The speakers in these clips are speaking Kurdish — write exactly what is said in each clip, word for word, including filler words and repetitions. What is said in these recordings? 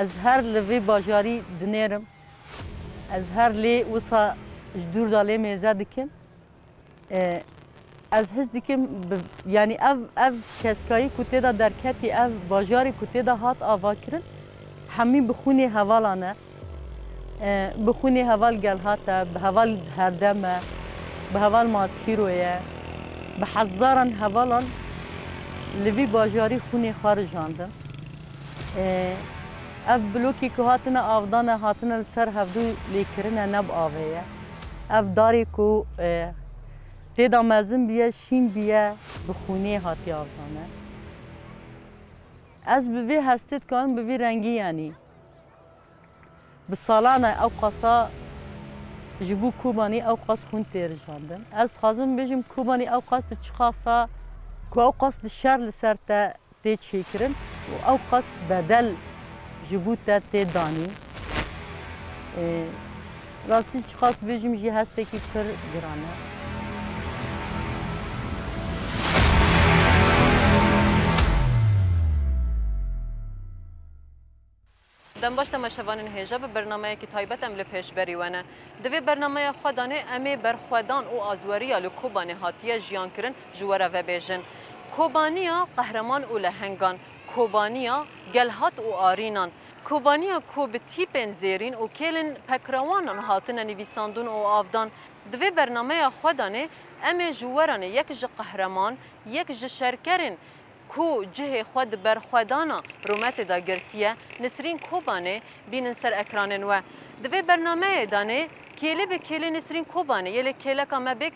Ez her li vê bajarî dinêrim. Ez her lê wisa ji dûr de lê mêze dikim. E, ez his dikim, bi-, yanî ev, ev keskayî ku tê de derketî, ev bajarê ku tê de hat avakirin, hemî bi xûnê hevalan e. E, bi xûnê heval Gelhat e, bi heval Herdem e, bi heval Masîro ye, bi hezaran hevalan li vî bajarî xûnê xwe rijandin. E, ev blokî ku hatine avdane, hatine li ser hevdû lêkirine, ne bi avê ye. Ev darê ku, e, tê de mezin biye, şîn biye, bi xûnê hatiye avdane. Ez bi vê hestê dikarim, bi vî rengî, yanî bi salan e ew qasa ji bo Kobanî ew qas xûn tê rijandin. Ez dixwazim bêjim, Kobanî ew qas di çi qasa ku ew qas di şer li ser te tê çêkirin û ew qas bedel ji bo te tê danîn. Ê, rastî çiqas bêjim jî hestekî pir giran e. Dem baş temaşevanên hêja, bi bernameyekî taybet em li pêşberî we ne. Di vê bernameya xwe danê em ê berxwedan û azweriya li Kobanê hatiye jiyan kirin ji we re vebêjin. Kobaniya qehreman û lehengan, Kobaniya Gelhat û Arînan, Kobaniya ku bi tîpên zêrîn û kêlên pekrewanan hatine nivîsandin û avdan. Di vê bernameya xwe danê em ê ji we re ne yek ji qehreman, yek ji şerkerên ku cihê xwe di berxwedana rûmetê de girtiye, Nisrîn Kobanê bînin ser ekranên we. Di vê bernameyê de nê kêlî bi kêlî Nisrîn Kobanê yê li kêleka me bê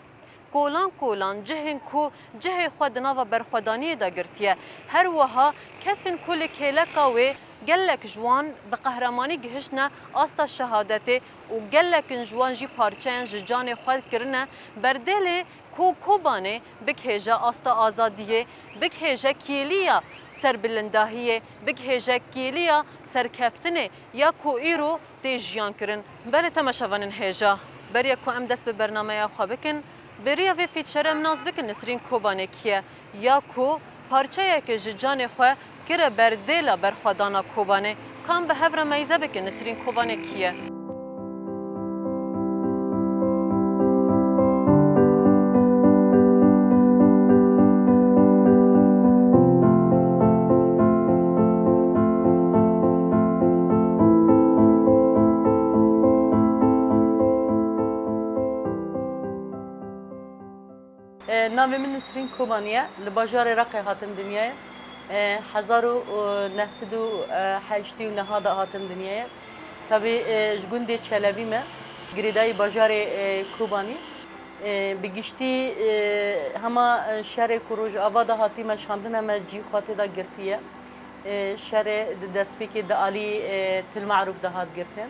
kolan kolan cihên ku cihê xwe di nava berxwedaniyê de girtiye. Her wiha kesên ku li kêleka wê gelek ji wan bi qehremanî gihiştine asta şehadetê û gelekin ji wan jî parçeyan ji canê xwe kirine berdêlê ku Kobanê bigihêje asta azadiyê, bigihêje kêliya serbilindahiyê, bigihêje kêliya serkeftinê ya ku îro tê jiyan kirin. Belê temaşevanên hêja, beriya ku em dest bi bernameya xwe bikin, bêriya vê fîçere em nas bikin Nisrîn Kobanê kî ye, ya ku parçeyeke ji canê xwe kire berdêla berxwedana Kobanê. Ka em bi hev re meyze bikin Nisrîn Kobanê kî ye? E, navê min Nisrîn Kobanî ye. Li bajarê Reqê hatim dinyayê. E, hezar û neh sed û heştê û neh de hatim dinyayê. Tabî, e, ji gundê Çelebî me, girêdayî bajarê, e, Kobanî. E, bi giştî, e, hema, e, şerê ku Rojava de hatî meşandine me cî xwe tê de girtiye. E, şerê di destpêkê di alî, e, Til Marûf de hat girtin.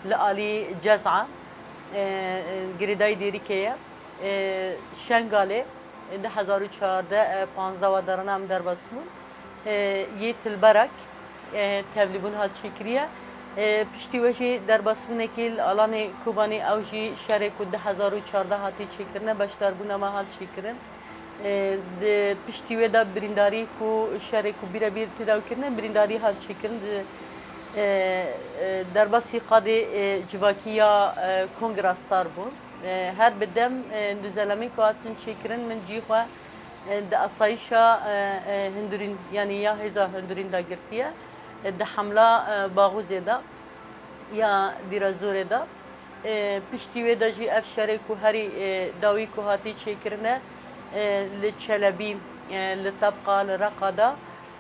Li alî Cez'a, e, e, girêdayî Dêrikê ye. E, Şengalê, e, du hezar û çardeh, e, panzdeh wa derana em derbas bûn. E, yê Tilberak, e, tevlîbûn hat çêkiriye. E, piştî wê jî derbasbûnekî li alanê Kobanê ew jî şerê ku du hezar û çardeh hatî çêkirine, beşdarbûna me hat çêkirin. E, di piştî wê de birîndarî ku şerê ku bîrebîr têdaw kirine, birîndarî hat çêkirin. Di, e, e, derbasî qadê, e, civakî ya, e, Kongra Star bûn. E, her bi dem, e, duzelemê ku hatin çêkirin, min cî xwe, e, di asayîşa, e, e, hundirîn, yanî ya hêza hundirîn de girtiye. E, di hemla, e, Baxûzê de ya Dîrazorê de. E, piştî wê de jî ev şerê ku herî, e, dawî ku hatî çêkirine, e, li Çelebî, e, li Tebqa, li Reqa de,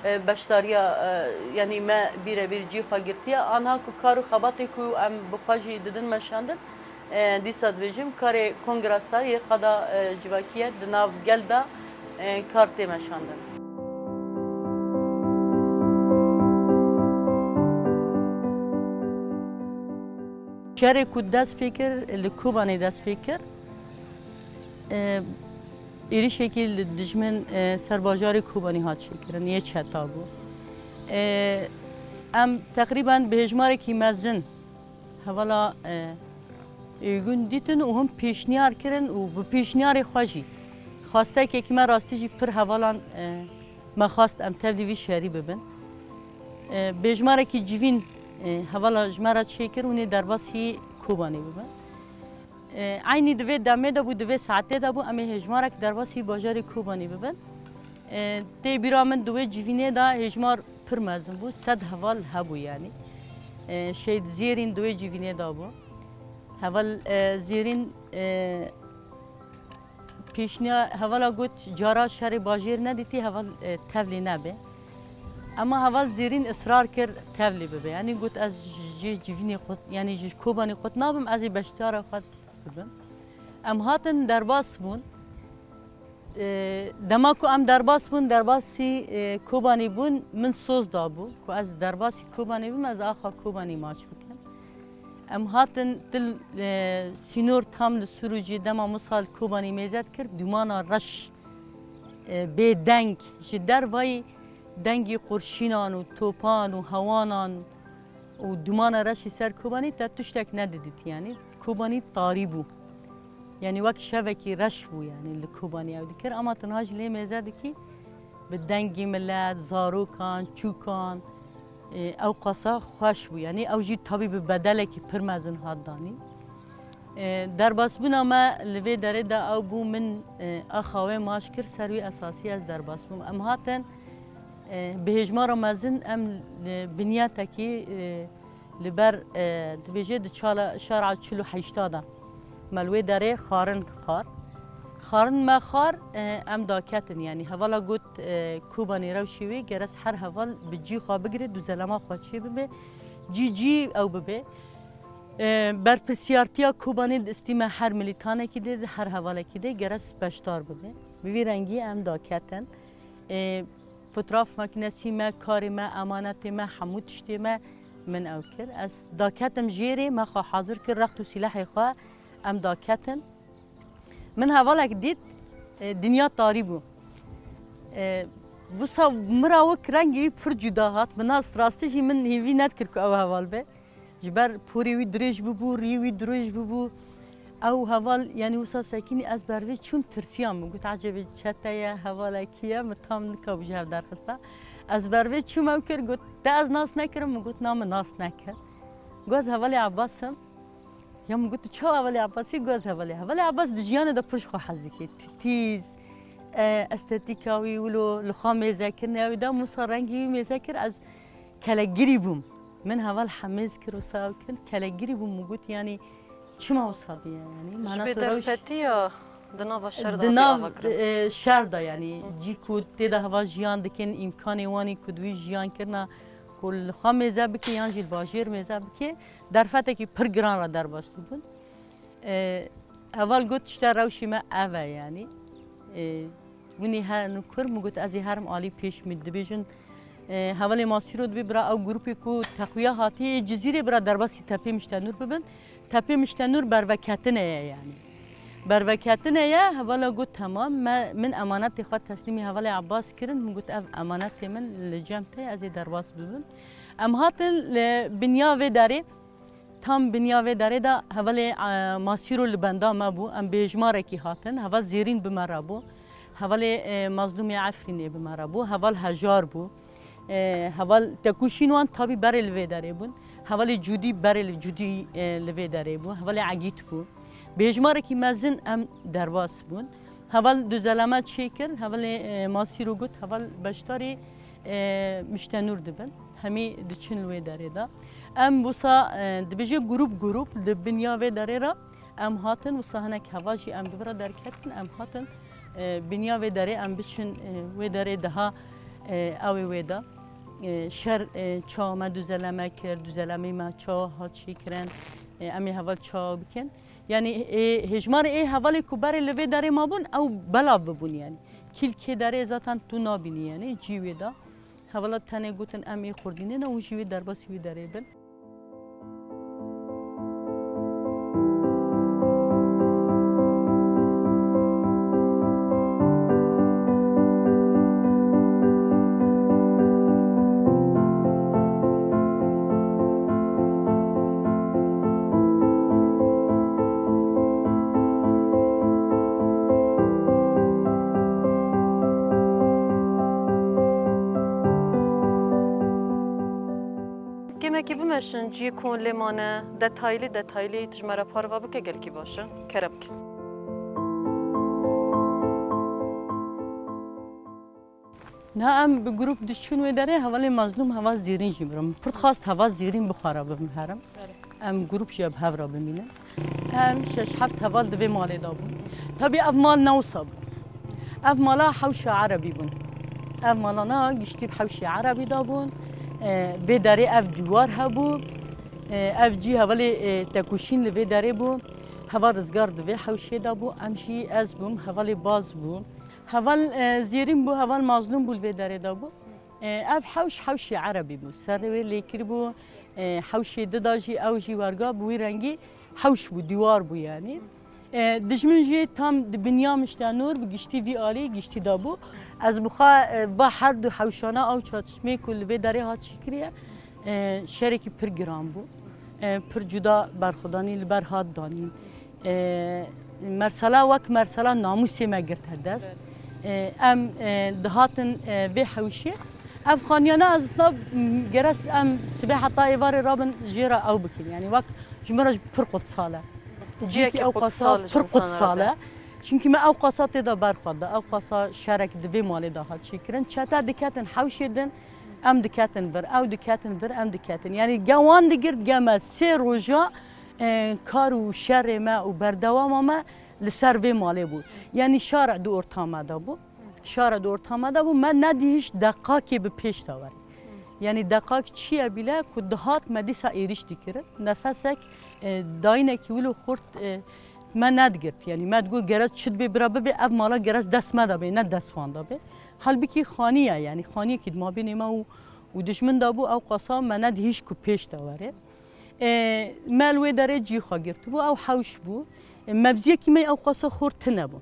e, beşdariya, e, yanî me bîrebîr cî xwe girtiye. Anha ku kar û xebatê ku em bi xwe jî didin meşandin, e, dîsa dibêjim karê Kongra Star yê qada, e, civakî ye, di nav gel de, e, kar tê meşandin. Şerê ku dest pê kir, li Kobanê dest pê kir. E, êrişekî li dijmin, e, ser bajarê Kobanî hat çêkirin, yê çeta bû. E, em teqrîben bi hêjmarekî mezin hevala, e, êgûn dîtin û him pêşniyar kirin û bi pêşniyarê xwe jî xwastekekî me rastî jî pir hevalan, e, me xwast em tevlî vî şerî bibin. E, bêjmarekî civîn E, hevala ji me re çêkir hûn ê derbasî Kobanê bibin. E, eynî di vê demê de bû, di vê saetê de bû, em ê hêjmarek derbasî bajarê Kobanê bibin. E, tê bîra min di wê civînê de hêjmar pir mezin bû, sed heval hebû yanî. E, Şehîd Zêrîn di wê civînê de bû. Heval, e, Zêrîn, e, pêşniya hevala got, cara şerê bajêr nedîtî, heval, e, tevlî nebe. Ema heval Zêrîn israr kir tevlî bibe. Yanî got, ez ji civînê xwe, yanî ji Kobanê xwe nabim, ez ê beşdara xwe bibim. Em hatin derbas bûn. E, dema ku em derbas bûn, derbasî, e, Kobanê bûn, min soz dabû ku ez derbasî Kobanê bim, ez axa Kobanê maç bikim. Em hatin til, e, sînor tam li Sûrûcê dema Musa li Kobanê mêze dikir, dûmana reş, e, bê deng ji dervayî dengî qurşînan û topan û hewanan û dûmana reşî ser Kobanî te tiştek nedidît yanî. Kobanî tarî bû. Yanî wek şevekî reş bû yanî li Kobanî ew dikir. Ama tu niha jî lê mêze dikî bi dengî milet, zarokan, çûkan, e, ew qasa xweş bû. Yanî ew jî tabî bi bedelekî pir mezin hat danî. E, derbasbûna me li vê derê de ew bû, min, e, axa wê maç kir, ser wî esasî ez derbas bûm. Em hatin, e, bi hêjmara mezin em li binyatekî, e, li ber, e, dibêje di çala şara çil û heşta de me li wê derê xarin xar. Xarin me xar, e, em daketin, yanî hevala got, e, Kobanê rewşê wê, gerek her heval bi cî xwe bigire, dûzelema xwe çê bibe, cî cî ew bibe. E, berpirsiyartiya Kobanê distî me her milîtanekî de, her hevalekî de gerek beşdar bibe. Bi vî rengî em daketin. E, fotoğraf makinesî me, karê me, emanetê me, hemû tiştê me min ew kir. Ez daketim jêrê, me xwe hazir kir, rext û sîlehê xwe em daketin. Min hevalek dît, e, dinya tarî bû. E, wisa min ra wek rengê wî pir cuda hat. Min nas rastî jî min hêvî nedikir ku ew heval be. Ji ber porê wî dirêj bûbû, rî wî dirêj bûbû. Ew heval, yanî wisa sekînî ez ber vê çûm tirsiyam. Min got, "Ecebê çete ye, hevalekî ye?" Min tam nikabû ji hev derxista. Ez ber vê çûm ew kir, got, "Te ez nas nekirim?" Min got, "Na, min nas nekir." Got, "Ez hevalê Abbas im." Ya min got, "Tu çawa hevalê Abbasî?" Got, "Ez hevalê." Hevalê Abbas di jiyanê de pir ji xwe hez dike. Titîz, e, estetîka wî wilo, li xwe mêzekirine wî da, wisa rengî wî mêze kir, ez kelekgirî bûm. Min heval hemêz kir, wisa ew kir, kelekgirî bûm, min got, yanî çima wisa bûye, yanî? Ji mehna tu rewş bêderfetiya di nava şer de di hatî nav, ava kirin. E, şer de, yanî cî ku tê de heval jiyan dikin, îmkanê wan ê ku di wî jiyan kirina, ku li xwe mêze bike yan jî li bajêr mêze bike, derfetekî pir giran re derbas dibûn. E, heval got, "Tişta rewşê me ev e, yanî." E, hûn ê herin û kur, min got, "Ez ê herim alî pêş." Min dibêjin, e, hevalê Masîro dibê bira ew grûpê ku teqwiya hatî yê Cizîrê bira derbasî Tepê Miştenûr bibin. Tepê Miştenûr berveketine ye, yanî. Berveketine ye, hevala got, "Temam, me, min emanetê xwe teslîmî hevalê Abbas kirin." Min got, "Ev emanetê min li cem te ye, ez ê derbas bibim." Em hatin li binya vê derê, tam binya vê derê de hevalê, e, Masîro li benda me bû. Em bi hêjmarekî hatin. Heval Zêrîn bi me re bû. Hevalê, e, Mazlûmê Efrînê bi me re bû. Heval Hejar bû. E, heval Tekûşîn wan tabî berê li vê derê bûn. Hevalê Cûdî berê li, Cûdî, e, li vê derê bû. Hevalê Egît bû. Bi hêjmarekî mezin em derbas bûn. Heval dûzele me çêkir, hevalê, e, Masîro got, heval beşdarî, e, Miştenûr dibin. Hemî diçin li wê derê de. Em wisa, e, dibêje grûp grûp li binya vê derê re em hatin, wisa hinek heval jî em di vir re derketin, em hatin, e, binya vê derê em biçin, e, wê derê daha, e, ew ê wê de. E, şer, e, çawa me dûzele me kir, dûzelemê me çawa hat çêkirin, e, em ê heval çawa bikin. Yanî, ê, hêjmarê ê hevalê ku berê li vê derê mabûn, ew belav bibûn yanî. Kîlkê derê zaten tu nabînî yanî, cî wê de. Hevala tenê gotin, "Em ê xurdînê ne û jî wê derbasî wê derê bin." Kêmek Kî bimeşin ciyê ku hûn lê mane, detaylı detaylı tu ji me re parva bike, gelkî baş e. Kerem ke. Na em bi grup diçûn wê derê, hevalê Mazlûm, heval Zêrîn jî mirim. Pir dixwast heval Zêrîn bi xwe re bibim herim. Em grup jî bi hev re bimînin. Em şeş heft heval di vê malê de bûn. Tabî ev mal ne wisa bû. Ev mala hewşa erebî bûn. Ev malana giştî bi hewşê erebî de bûn. E, vê derê ev dîwar hebû. E, ev cî hevalê, e, Tekuşîn li vê derê bû. Heval Rizgar di vê hewşê de bû. Em jî ez bûm, hevalê Baz bû. Heval, e, Zêrîn bû, heval Mazlûm bû li vê derê de bû. E, ev hewş, hewşê erebî bû. Serê wê lêkir bû, e, hewşê dida jî, ew jî werga bi wî rengî hewş bû, dîwar bû yanî. E, dijmin jî tam di binya mişte nûr bi giştî vî alî giştî de bû. Ez bi xwe, e, va her du hewşana ew çatişmê ku li vê derê hat çêkiriye, e, şerekî pir giran bû. E, pir cuda berxwedanî li ber hat danîn. E, mersela wek mersela namûsê me girte dest. E, em, e, dihatin, e, vê hewşê. Ev xaniyana ez na, m, geres em sibê heta êvarê rabin jê re ew bikin. Yanî wek ji me re pir qutsal e. Ciyekî Ciyekî ew qasa qutsal ji pir insana qutsal re e. Çunkî me ew qasa tê de berxweda. Ew qasa şerek di vê malê de hat çêkirin. Çete diketin hewşê din, em diketin vir, ew diketin vir, em diketin. Yanî ge wan digirt ge me sê roja, e, kar û şerê me û berdewama me li ser vê malê bû. Yanî şare di orta me de bû. Şare di orta me de bû. Me nedî hîç deqakê bi pêş de were. Yanî deqak çi ye bîle ku dihat me dîsa êrîş dikirin. Nefesek, e, dayînekî wilo xurt, e, me nedigirt. Yanî me digot gere çi dibe bira bibe, ev mala gere dest me de bê, ne dest wan de bê. Halbikî xanî ye, yanî xaniyekî di mabênê me û, û dijmin de bû, ew qasa me nedî hîç ku pêş de were. E, me li wê derê cî xwe girtibû, ew hewş bû. E, mevziyekî me ew qasa xurt tune bû.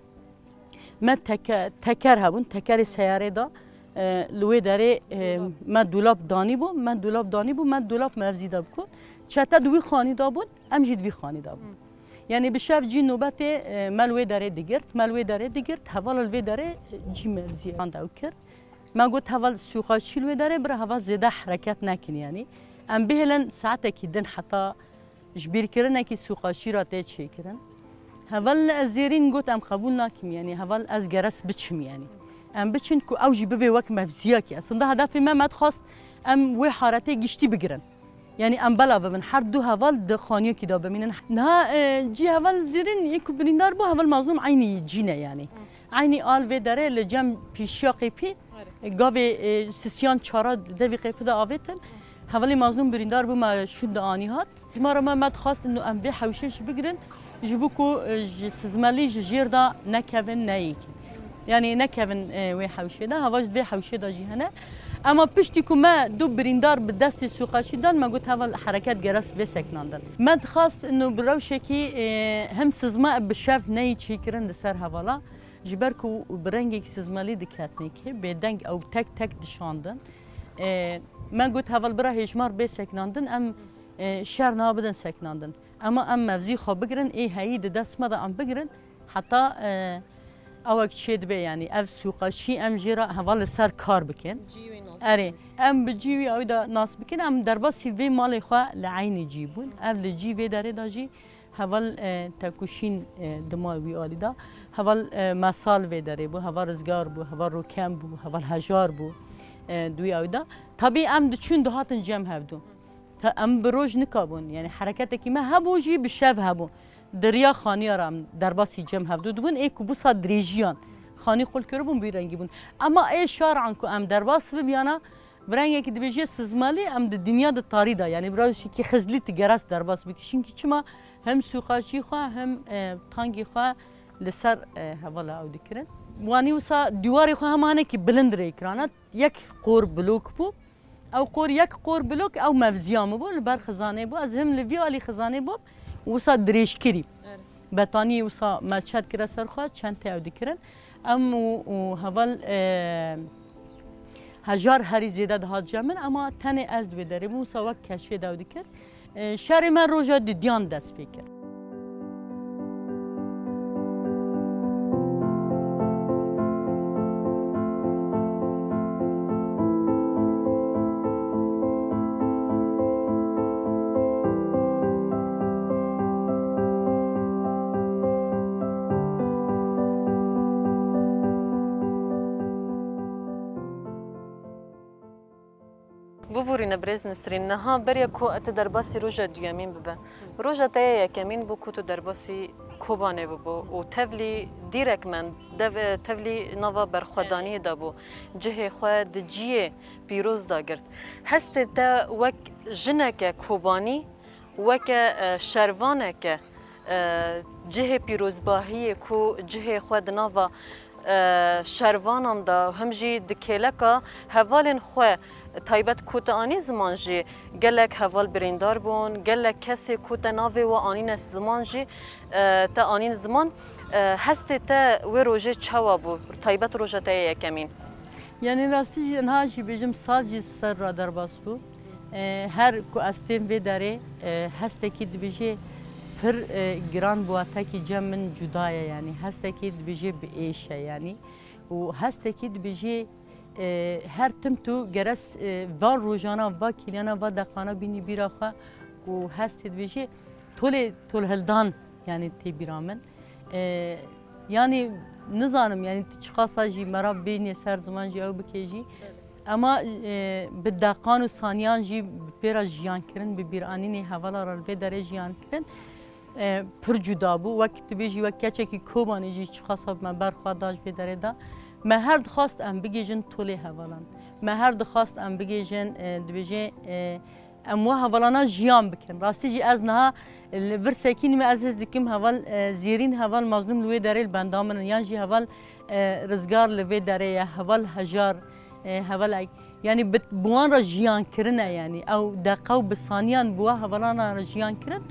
Me teke-, teker hebûn, tekerê seyarê de, e, li wê derê, e, Dolab. me dolab danîbû, me dolab danîbû, me dolab mevzî de bikû. Çete di wî xanî de bûn, em jî di vî xanî de bûn. Hı. Yanî bi şev cî nobetê, e, me li wê derê digirt, me li wê derê digirt, hevala li vê derê, e, cî mevzî ew kir. Me got heval sûxaçî li wê derê bira heval zêde hereket nekin yanî. Em bihêlin saetekî din heta ji bîrkirinekî sûxaçî re tê çêkirin. Heval Zêrîn got em qebûl nakim yanî, heval ez geres biçim yanî. Em biçin ku ew jî bibe wek mevziyakî. Aslında hedefê me me dixwast em wê haretê giştî bigirin. Yanî em bela bibin, her du heval di xaniyekî de bimînin. Niha, e, cî heval Zêrîn yê ku birîndar bû, heval Mazlûm eynî cî ne yanî. Hı. Eynî al vê derê li cem pîşiya qêpî, Erê. e, gavê, e, sisiyan çara devî qêpî de avêtin. Hevalê Mazlûm birîndar bû, me şûn de anî hat. Ji me re me, me dixwastin em vê hewşê jî bigirin, ji bo ku, e, ji sizmelî ji jêr de nekevin neyêkin. Yanî nekevin, e, wê hewşê de, heva ji vê hewşê de jî hene. Ema piştî ku me du birîndar bi destê sûqaşî dan, me got heval hereket geres bê sekinandin. Me dixwast ino bi rewşekî, e, hem sizme bi şev neyî çêkirin li ser hevala. Ji ber ku bi rengekî sizmelî diketinê kê, bêdeng ew tek tek dişandin. E, me got heval bira hêjmar bê sekinandin, em, e, şer nabidin sekinandin. Ema em mevzî xwe bigirin, ê heyî di dest me de em bigirin, heta, e, ewek çê dibe, yanî ev sûqaşî em jê re heval li ser kar bikin. Cî wê nas Erê, bikin. Em bi cî wî ew de nas bikin, em derbasî vê malê xwe li eynî cî bûn. Ev li cî vê derê de jî heval, e, Tekuşîn, e, dima wî alî de. Heval, e, Mesal vê derê bû, heval Rizgar bû, heval Rokem bû, heval Hejar bû, e, di wî ew de. Tabî em diçûn dihatin cem hevdû. Ta em bi roj nikabûn, yanî hereketekî me hebû jî bi şev hebû. Di riya xaniya re em derbasî cem hevdû dibûn, ê ku busa dirêjiyan xanî qul kiribûn, bi wî rengî bûn. Ema ê şaran ku em derbas bibiyana, bi rengekî dibêje sizmalî, em di dinya di tarî de, yanî bi rewşekî xizlî tu geras derbas bikî. Çimkî çima hem sûqaşî xwe hem, e, tangî xwe li ser, e, hevala ew dikirin. Wanî wisa dîwarê xwe hema hinekî bilind rê kirana, yek qor blok bû. Ew qor yek qor blok ew mevziya min bû, li ber xizanê bû. Ez him li vî alî xizanê bûm, wisa dirêjkirî. Evet. Betaniyê wisa me çet kire ser xwe, çentê ew dikirin. Em û, û heval, e, Hejar herî zêde dihat cem min, ema tenê ez di wê derê bûm, wisa wek keşfê de ew dikir. E, şerê me roja dudiyan dest pê kir. Borîne birêz Nisrîn, niha beriya ku tu derbasî roja duyemîn bibe. Roja te ya yekemîn bû ku tu derbasî Kobanê bibû û tevlî dîrekmen dev-, tevlî nava berxwedaniyê de bû. Cihê xwe di ciyê pîroz de girt. Hestê te wek jineke Kobanî, weke, e, şervaneke, e, cihê pîrozbahiyê ku cihê xwe di nava, e, şervanan de him jî di kêleka hevalên xwe taybet ku te anî ziman jî gelek heval birîndar bûn, gelek kesê ku te navê we anîne ziman jî, e, te anîn ziman. E, hestê te wê rojê çawa bû, taybet roja te yê yekemîn? Yanî rastî jî niha jî bêjim sal jî ser ra derbas bû. E, her ku ez têm vê derê, e, hestekî dibêjê pir, e, giran bi watekî cem min cuda ye, yanî hestekî dibêjê bi êş e, yanî û hestekî dibêjê, e, her tim tu geres, e, van rojana, va kîlyana, va deqana bînî bîra xwe û hestê dibêjê tolê tolhildan, yanî tê bîra min. E, yanî nizanim, yanî tu çiqasa jî mera bênê ser ziman jî ew bikê jî. Ema, e, bi deqan û saniyan jî bi pê re jiyan kirin, bi bîranînê hevala re li vê derê jiyan kirin. E, pir cuda bû. Wek tu bêjî, wek keçekî Kobanê jî çiqasa me ber xwe da ji vê derê de. Me her dixwast em bigihîjin tolê hevalan. Me her dixwast em bigihîjin, e, dibêjê, e, em wa hevalana jiyan bikin. Rastî jî ez niha li vir sekînî me, ez hêz dikim heval, e, Zêrîn, heval Mazlûm li wê derê li benda min in, yan jî heval, e, Rizgar li vê derê ye, heval Hejar, e, heval Ek-, yanî bi, bi wan re jiyan kirine, yanî ew deqe û bi saniyan bi wa hevalana re jiyan kirin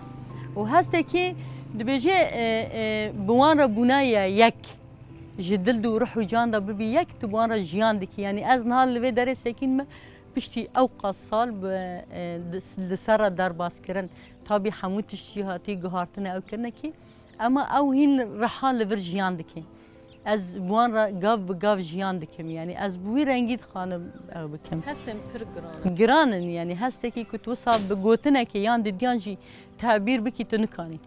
û hestekî dibêje, e, e, bi wan re bûna ye yek. Ji dil de û ruh û can de bibî yek, tu bi wan re jiyan dikî. Yanî ez niha li vê derê sekîn me, piştî ew qas sal bi, e, di, li ser re derbas kirin. Tabî hemû tişt jî hatî guhartine ew kirinekî. Ema ew hîn reha li vir jiyan dike. Ez bi wan re gav bi gav jiyan dikim. Yanî ez bi wî rengî dixwanim ew bikim. Hestên pir giran in. Giran in, yanî hestekî ku tu wisa bi gotinekê yan didiyan jî tebîr bikî, tu nikanî.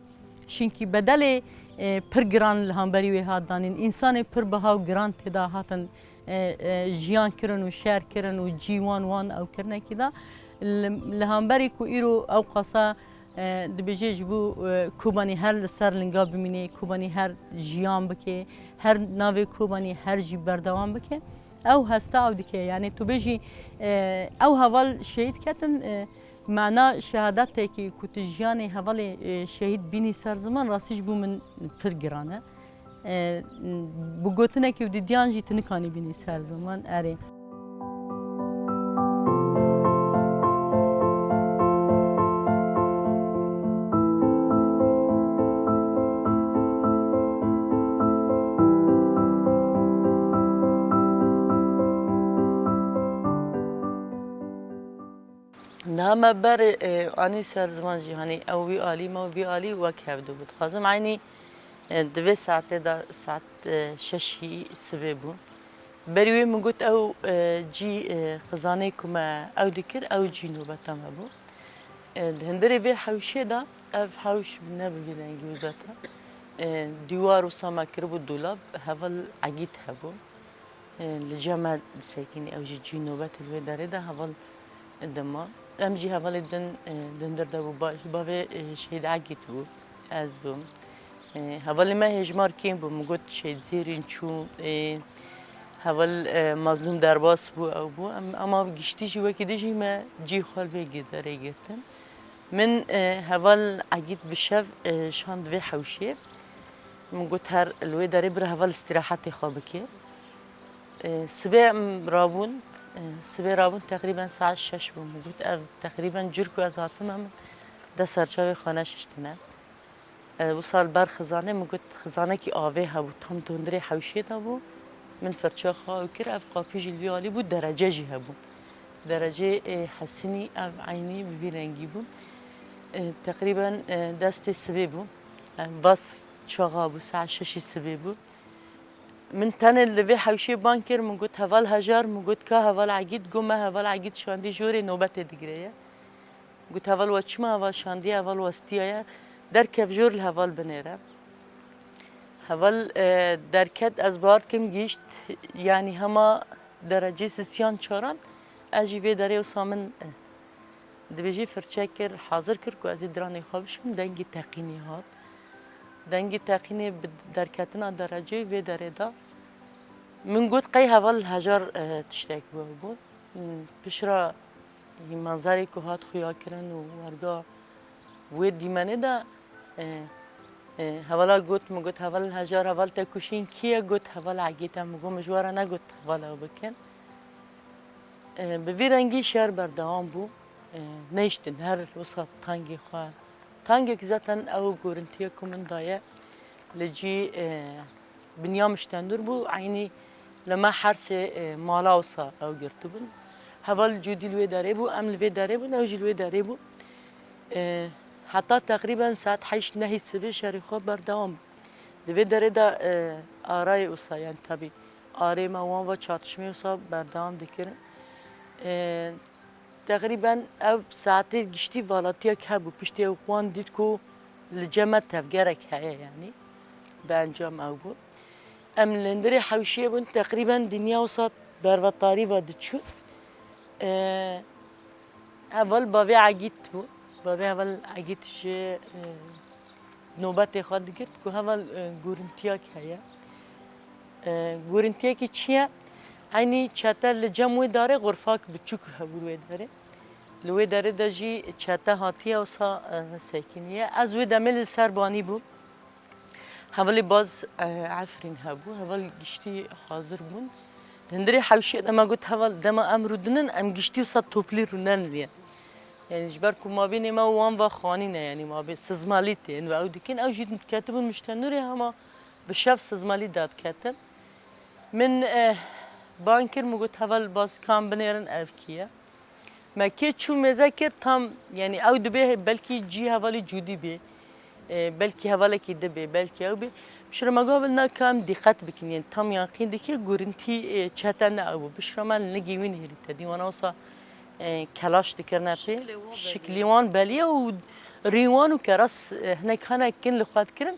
Çinkî bedelê, e, pir giran li hemberî wê hat danîn. Însanê pir biha û giran tê de hatin, e, e, jiyan kirin û şer kirin û cî wan wan ew kirinekî de. Li, li hemberî ku îro ew qasa, e, dibêje ji bo, e, Kobanî her li ser linga bimîne, Kobanî her jiyan bike, her navê Kobanî her jî berdewam bike. Ew hesta ew dike. Yanî tu bêjî, e, ew heval şehîd ketin, e, Mana şehadetekî ku tu jiyanê hevalê, e, şehîd bînî ser ziman, rastî ji bo min pir giran e. E, bi gotinekî û didiyan jî tu nikanî bînî ser ziman, erê. Niha me berê, e, anî ser ziman jî, hanî ew wî alî, me wî alî wek hevdu bû. Dixwazim eynî, e, di vê saetê de saet, e, şeşî sibê bû. Berî wê min got ew, e, cî, e, xizanê ku me ew dikir, ew cî nobeta me bû. E, di hundirê vê hewşê de ev hewş ne bi vî rengî bû zaten. E, dîwar wisa me kiribû dolab, heval Egîd hebû. E, li cem me disekînî, ew jî cî nobetê li wê derê de heval dima. Em jî hevalê din, e, di hundir de bû. Ba-, bavê, e, Şehîd Egîd bû, ez bûm. E, hevalê me hêjmar kêm bû. Min got Şehîd Zêrîn çû, e, heval, e, Mazlûm derbas bû, ew bû. Em, ema giştî jî wekî din jî me cî xwe li vê gi-, derê girtin. Min, e, heval Egîd bi şev, e, şand vê hewşê. Min got her li wê derê bira heval îstîrahetê xwe bike. E, sibê em rabûn, e, sibê rabûn teqrîben saet şeş bû. Min got ev teqrîben cur ku ez hatime min dest serçavê xwe neşiştine. E, wisa li ber xizanê, min got xizanekî avê hebû, tam di hundirê hewşê de bû. Min firça xwe ew kir, ev qapî jî li vî alî bû, derece jî hebû. Derecê, e, hesinî ev eynî bi vî rengî bû. E, teqrîben, e, destê sibê bû. E, vas çaxa bû, saet şeşî sibê bû. Min tenê li vê hewşê bang kir, min got heval Hejar, min got ka heval Egîd, got me heval Egîd şandî jorê nobetê digire ye. Got heval we çima heval şandiye, heval we stiyaye, derkev jor li heval binêre. Heval, e, derket, ez bawer dikim gihîşt, yanî hema derecê sisiyan çaran, Ez jî vê derê wisa min, eh, dibêjî firçe kir, hazir kir ku ez ê diranê xwe bişim, dengê teqînê hat. Dengê teqînê bi derketina dereceyê vê derê de min got qey heval li hejar, eh, tiştek bû ew bû. Hmm, pişra manzerê ku hat xuya kirin û werga wê dîmenê de, e, e, hevala got, min got, "Heval hejar, heval te kuşîn kî ye?" Got, "Heval Egît e." Min got, "Min ji we re negot heval ew bikin." E, bi vî rengî şer berdewam bû. E, neyştin her wisa tangê xwe. Tangek zaten ew gurintiye ku min daye li cî, e, Binya Miştendur bû, eynî li me her sê, e, mala wisa ew girtibûn. Heval Cûdî li wê derê bû, em li vê derê bûn, ew jî li wê derê bû. E, heta teqrîben saet heşt nehî sibê şerê xwe berdewam bû. Di vê derê de, e, arayê wisa, yani tabî arê me wan ve çatişmê wisa berdewam dikirin. E, Teqrîben ev saetê giştî valatiyek hebû. Piştî ew wan dît ku li cem me tevgerek heye, yanî bi encam ew bû. Em li hundirê hewşiyê bûn, teqrîben dinya wisa bervetarî ve diçû. Ee, heval bavê Egît bû. Bavê heval Egît ji, e, nobetê xwe digirt ku heval, e, gorintiyek heye. E, gorintiyekî çi ye? Eynî çete li cem wê darê xurfak biçûk hebû wê derê. Li wê derê de jî çete hatiye wisa, e, sekiniye. Ez wê demê li ser banî bûm. Hevalê baz, e, Efrîn hebû. Heval giştî hazir bûn. Di hundirê hewşiyê de me got, heval dema em rûdinin, em giştî wisa toplî rûnen viye. Yani ji ber ku mabênê me û wan ve xanî ne, yani mabê sizmalî tên ve ew dikin. Ew jî ketibûn Miştenûrê, hema bi şev sizmalî dadiketin. Min, eh, bang kir, min got, heval baz kan binêrin ev kî ye. Me kê çû mêze kir tam, yani ew dibê belkî cî hevalî Cûdî bê. E, belkî hevalekî dibê, belkî ew bê. Piştre me got, "Heval, na ka em dîqet bikin, yên tam yaqîn dike, gurintî, e, çete ne ew bû." Piştre me li nigê wî nihêlî te dî, wana wisa, e, kelaş dikirine pê. Şiklê wan belî ye. Şiklê wan belî ye û rî wan û keras, e, hinek hene kin li xwe dikirin,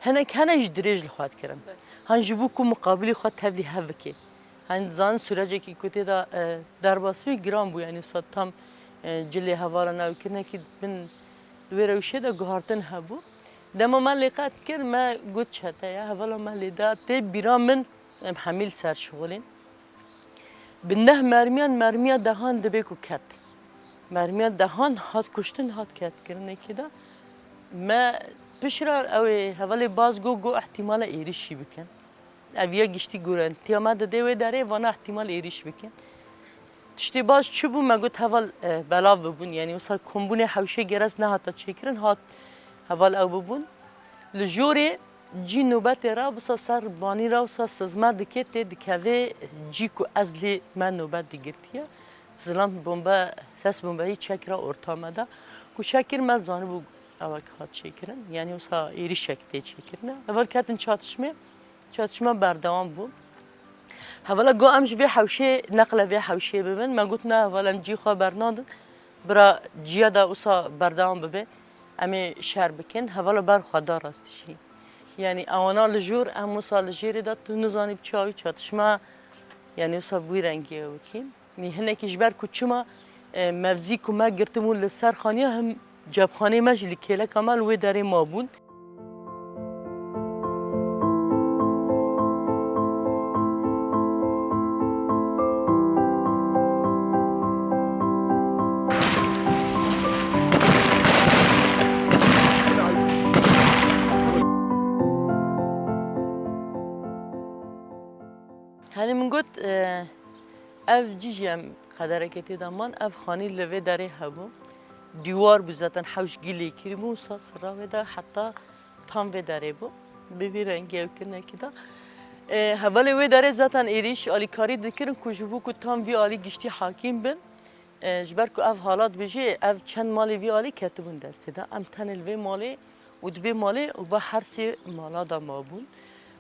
hinek hene jî dirêj li xwe dikirin. Belê. Han ji bo ku muqabilî xwe tevlî hev bike. Hani zanin sürecekî ku tê de, e, derbas bû, giran bû, yani wisa tam, e, cilê hevala navkirinekî bin li wê rewşê de guhartin hebû. Dema me lê qet kir, me got çete ye, hevala me lê da, tê bîra min, em hemî li ser şixulên. Bi neh mermiyan, mermiya dehan dibê ku ket. Mermiya dehan hat kuştin, hat ketkirinekî de. Me pişra ew ê hevalê baz got, got ihtimale êrîşî bikin. Ev ya giştî gurantiya me dide wê derê, vana ihtimal êrîş bikin. Tiştê baş çi bû? Me got heval, e, belav bibûn. Yani wisa kombûnê hewşê gerez nehata çêkirin, hat heval ew bibûn. Li jorê cî nobetê re, wisa ser banî re, wisa sizme dike, tê dikeve cî ku ez lê me nobet digirtiye. Zilam bombe, ses bombeyî çek re orta me de. Ku çek kir, me zanibû ewek hat çêkirin. Yani wisa êrîşek tê çêkirine. Heval ketin çatişmê. Çatişma berdewam bû. Hevala got, "Em ji vê hewşê, neqle vê hewşê bibin." Me got, "Na, heval, em cî xwe bernadin. Bira ciya da wisa berdewam bibe. Em ê şer bikin." Hevala ber xwe da rastişî. Yani ewana li jor, em wisa li jêrê de tu nizanî bi çawa wî çatişma, yani wisa bi wî rengî ew bikî. Nî hinekî ji ber ku çima, e, mevzî ku me girtibûn li ser xaniya, him cepxanê me jî li kêleka me li wê derê mabûn. Hani min got, e, ev cî jî em qederekê tê de man, ev xanî li vê derê hebû. Dîwar bû zaten, hewş gîlê kirî bû, wisa sira wê de heta tam vê derê bû. Bi vî rengî ew kirinekî de. E, hevalê wê derê zaten êrîş alîkarî dikirin ku ji bo ku tam vî alî giştî hakîm bin. E, ji ber ku ev halat bijî, ev çend malê vî alî ketibûn destê de. Em tenê li vê malê û di vê malê û va her sê mala de mabûn.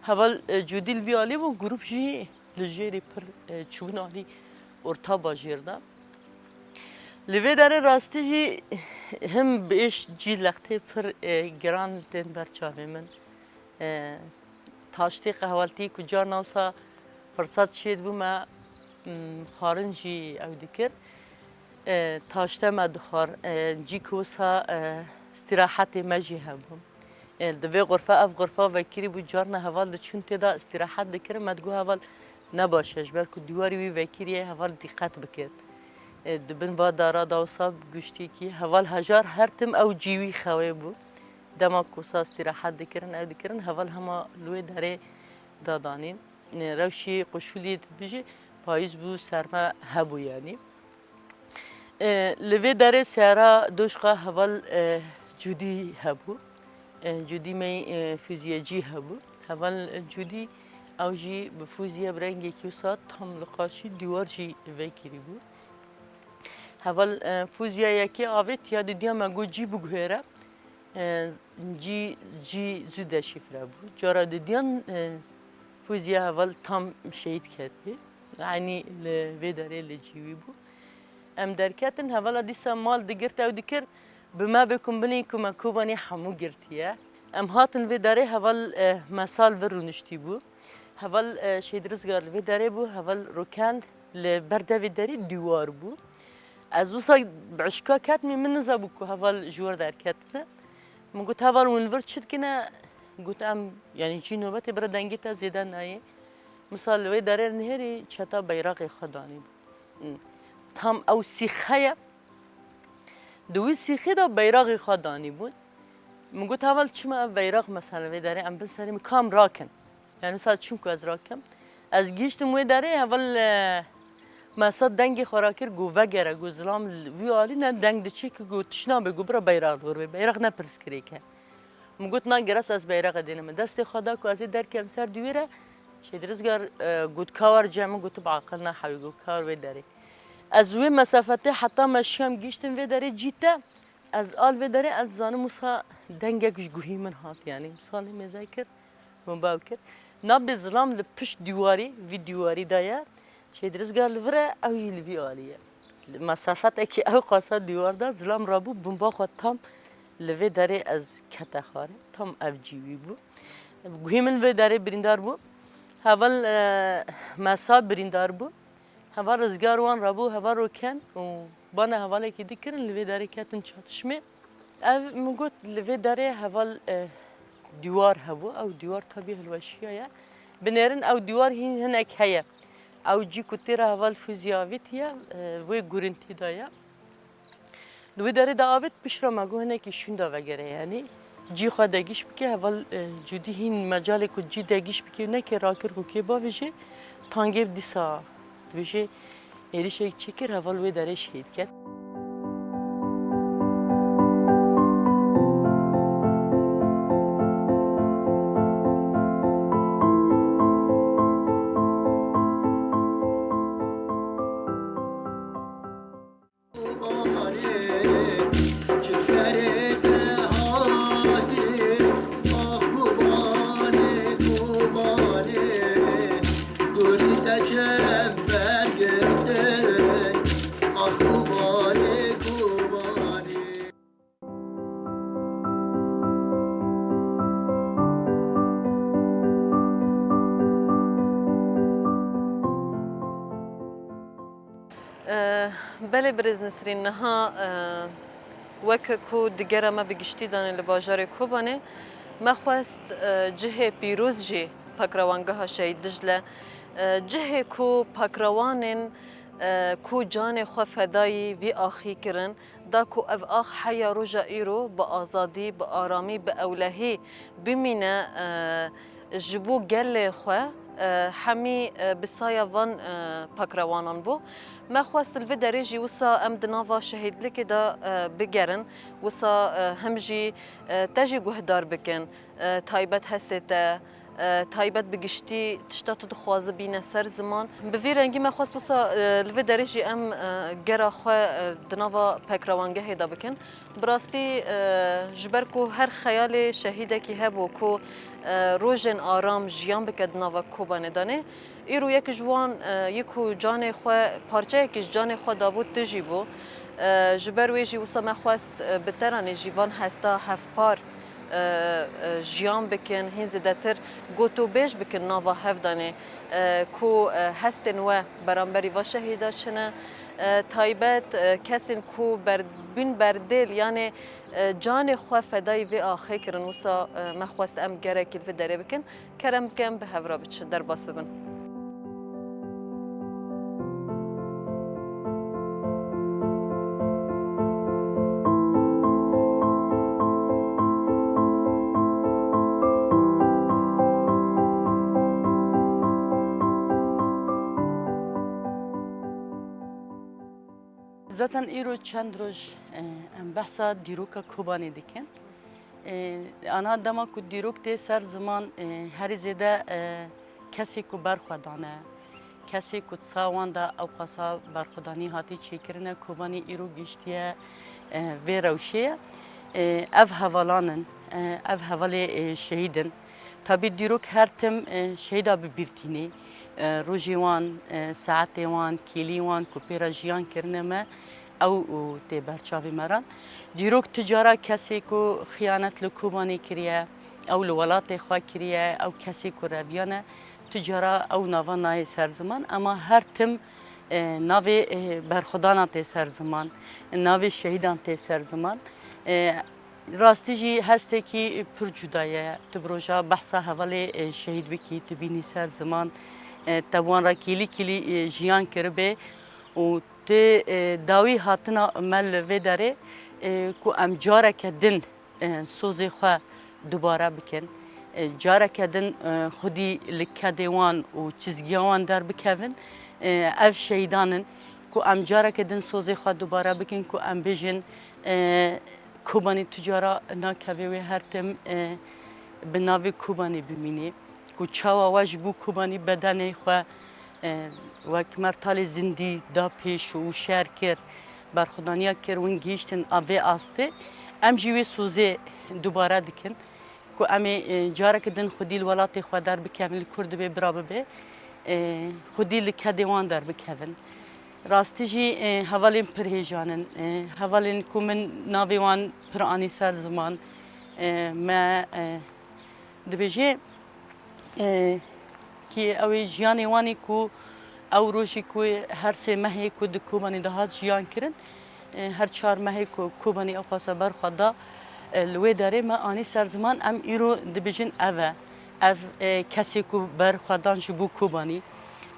Heval, e, Cûdî li vî alî bû, grûp jî li jêrê pir, e, çûbûn alî orta bajêr de. Li vê derê rastî jî him bêş cî lextê pir, e, giran tên ber çavê min. E, taştê qehweltî ku carna wisa firsat şêdibû me, Xwarin jî ew dikir. E, taşte me dixwar, e, cî ku wisa, e, îstîrahetê me jî hebû. E, di vê xurfe, ev xurfa vekirî bû, carna heval diçûn tê de îstîrahet dikirin, me digot heval ne baş e, ji ber ku dîwarî wî vekirî ye, heval dîqet bike. E, di bin va dara de wisa guştîkî, heval hejar her tim ew cî wî xewê bû. Dema ku wisa îstîrahet dikirin, ew dikirin, heval hema li wê derê dadanîn. E, rewşî quşûlî dibêjî, payîz bû, serme hebû yanî. E, li vê derê sera doşqa heval, e, cûdî hebû. E, cûdî me, e, fûziyecî hebû. Heval, e, cûdî ew jî bi fûziye bi rengekî wisa tam li qarşî dîwar jî vekirî bû. Heval, e, fûziya yekê avêt ya didiya me got cî biguhere. E, cî, cî zû deşîfre bû. Cara didiyan, e, fûziya heval tam şehîd ketbî. Eynî li vê derê li cî wî bû. Em derketin, hevala dîsa mal digirt ew dikir, bi me bê ku bilî ku me Kobanê hemû girtiye. Em hatin vê derê, heval, eh, me sal vir rûniştî bû. Heval, eh, Şehîd Rizgar li vê derê bû, heval rokend li ber devê derî dîwar bû. Ez wisa bi eşka ketmî, min nizabû ku heval ji wir derketine. Min got, "Heval, hûn li vir çi dikine?" Got, "Em, yanî cî nobetê bira dengê te zêde nayê." Misal li wê derê nihêrî çeta beyraqê xwe danî bû. Tam ew sîxe ye. Di wî sîxê de beyraxê xwe danîbûn. Min got, "Heval, çima ev beyraq mesela vê derê em bin serê min kam rakin?" Yani mesela çimku ez rakim. Ez gihiştim wê derê, heval, e, mesela dengê xwe rakir, got, "Vegere," got, "Zilam li wî alî ne deng diçe ki," got, "Tişt nabe," got, "Bira beyraq li wir bê. Beyraq ne pirsgirêk e." Min got, "Na, gerek ez beyraxê dênim." Destê xwe da ku ez ê derkem ser dîwêre, Şêdrizgar, e, got, "Ka wer cem min," got, "Bi aqil nahewî," got, "Ka wer wê derê." Ez wê mesafetê heta me şiyam gihiştin vê derê cî te, ez al vê derê, ez zanim wisa dengek ji guhî min hat, yanî wisa lê mêze kir, bomba ew kir. Nabê zilam li pişt dîwarî, vî dîwarî de ye. Şêdrizgar li vir e, ew jî li vî alî ye. Li mesafetekî ew qasa dîwar de zilam rabû, bomba xwe tam li vê derê ez kete xwarê. Tam ev cî wî bû. Guhê min vê derê birîndar bû. Heval, e, Mesa birîndar bû. Heval Rizgar wan rabû, heval Roken û bana hevalekî dikirin, li vê derê ketin çatişmê. Ev min got, li vê derê heval, e, dîwar hebû. Ew dîwar tabî hilweşiya ye. Binêrin ew dîwar hîn hinek heye. Ew cî ku tê re heval fûzî avêtiye, e, wê gurintî de ye. Di wê derê de avêt pişt re me got hinekî şûnda vegere, yanî cî xwe degîş bike, heval, e, cûdî hîn mecalê ku cî degîş bike neke, rakir ku kê bavêje, tangê dîsa dibêje êrişek çêkir, heval wê derê şehîd ket. Belê birêz Nisrîn, niha, e, weke ku digera me bi giştî danê li bajarê Kobanê, me xwest, e, cihê pîroz jî Pakrewangeha Şehîd Dicle, e, cihê ku pakrewanên, e, ku canê xwe fedayî vî axî kirin, da ku ev ax heya roja îro bi azadî, bi aramî, bi ewlehî bimîne, e, ji bo gelê xwe, e, hemî, e, bi saya van, e, pakrewanan bû. Me xwest li vê derê jî wisa em di nava şehîdlikê de, e, bigerin, wisa, e, him jî, e, te jî guhdar bikin, e, taybet hestê te, e, taybet bi giştî tişta tu dixwaze bîne ser ziman. Bi vî rengî me xwest wisa, e, li vê derê jî em, e, gera xwe, e, di nava pekrewangehê de bikin. Bi rastî, e, ji ber ku her xeyalê şehîdekî hebû ku, e, rojên aram jiyan bike di nava Kobanê de ne, îro yek ji wan, e, yê ku canê xwe, parçeyekî ji canê xwe dabû, tu jî bû. E, ji ber wê jî wisa me xwest, e, bi te re ne jî van hesta hevpar e, e, jiyan bikin, hîn zêdetir gotûbêj bikin nava hevdanê, e, ku, e, hestên we beramberî va şehîda çi ne, e, taybet, e, kesên ku ber-, bûn berdêl, yanê, e, canê xwe fedayî vê axê kirin, wisa, e, me xwest em gerekî li vê derê bikin. Kerem dikim bi hev re biçin, derbas bibin. Zaten îro çend roj, e, em behsa dîroka Kobanê dikin. E, ana dema ku dîrok tê ser ziman, e, herî zêde, e, kesê ku berxwe dane, kesê ku di sa wan de ewqasa berxwedanî hatî çêkirine, Kobanî îro gihiştiye, e, vê rewşê ye. E, ev hevalan in, e, ev hevalê, e, şehîd in. Tabî dîrok her tim, e, şehîda bi bîr tînê. E, rojê wan, e, saetê wan, kêlî wan ku pê re jiyan kirine me, ew û tê ber çavê me re. Dîrok tu cara kesê ku xiyanet li Kobanê kiriye, ew li welatê xwe kiriye, ew kesê ku reviyane, tu cara ew nava nayê ser ziman, ema her tim, e, navê, e, berxwedana tê ser ziman, navê şehîdan tê ser ziman. E, Rastî jî hestekî pir cuda ye. Tu bi roja behsa hevalê, e, şehîd bikî, tu bînî ser ziman, e, te bi wan re kêlî kêlî, e, jiyan kiribê û tu, e, dawî hatina me li vê derê, e, ku em careke din, e, sozê xwe dubare bikin. E, careke din, e, xwedî li kedê wan û çizgiya wan derbikevin. E, ev şehîdan in ku em careke din sozê xwe dubare bikin, ku em bêjin, e, Kobanî tu cara nakeve wê her tim, e, bi navê Kobanî bimînê. Ku çawa we ji bo Kobanî bedenê xwe, e, wek mertalê zindî da pêş û şer kir, berxwedaniya kir, hûn gihîştin a vê astê. Em jî wê sozê dubare dikin. Ku em ê, e, careke din xwedî li welatê xwe derbikevin, li kur dibê bira bibe, e, xwedî li kedê wan derbikevin. Rastî jî, e, hevalên pir hêjan in. E, hevalên ku min navê wan pir anî ser ziman, e, me, e, dibêje, e, kî ew ê jiyanê wan ê ku ew rojî ku her sê mehê ku di Kobanê de hat jiyan kirin, e, her çar mehê ku Kobanî ew xwasa ber xwe da, e, li wê derê me anî ser ziman, em îro dibêjin ev e. Ev, e, kesê ku ber xwe dan ji bo Kobanî,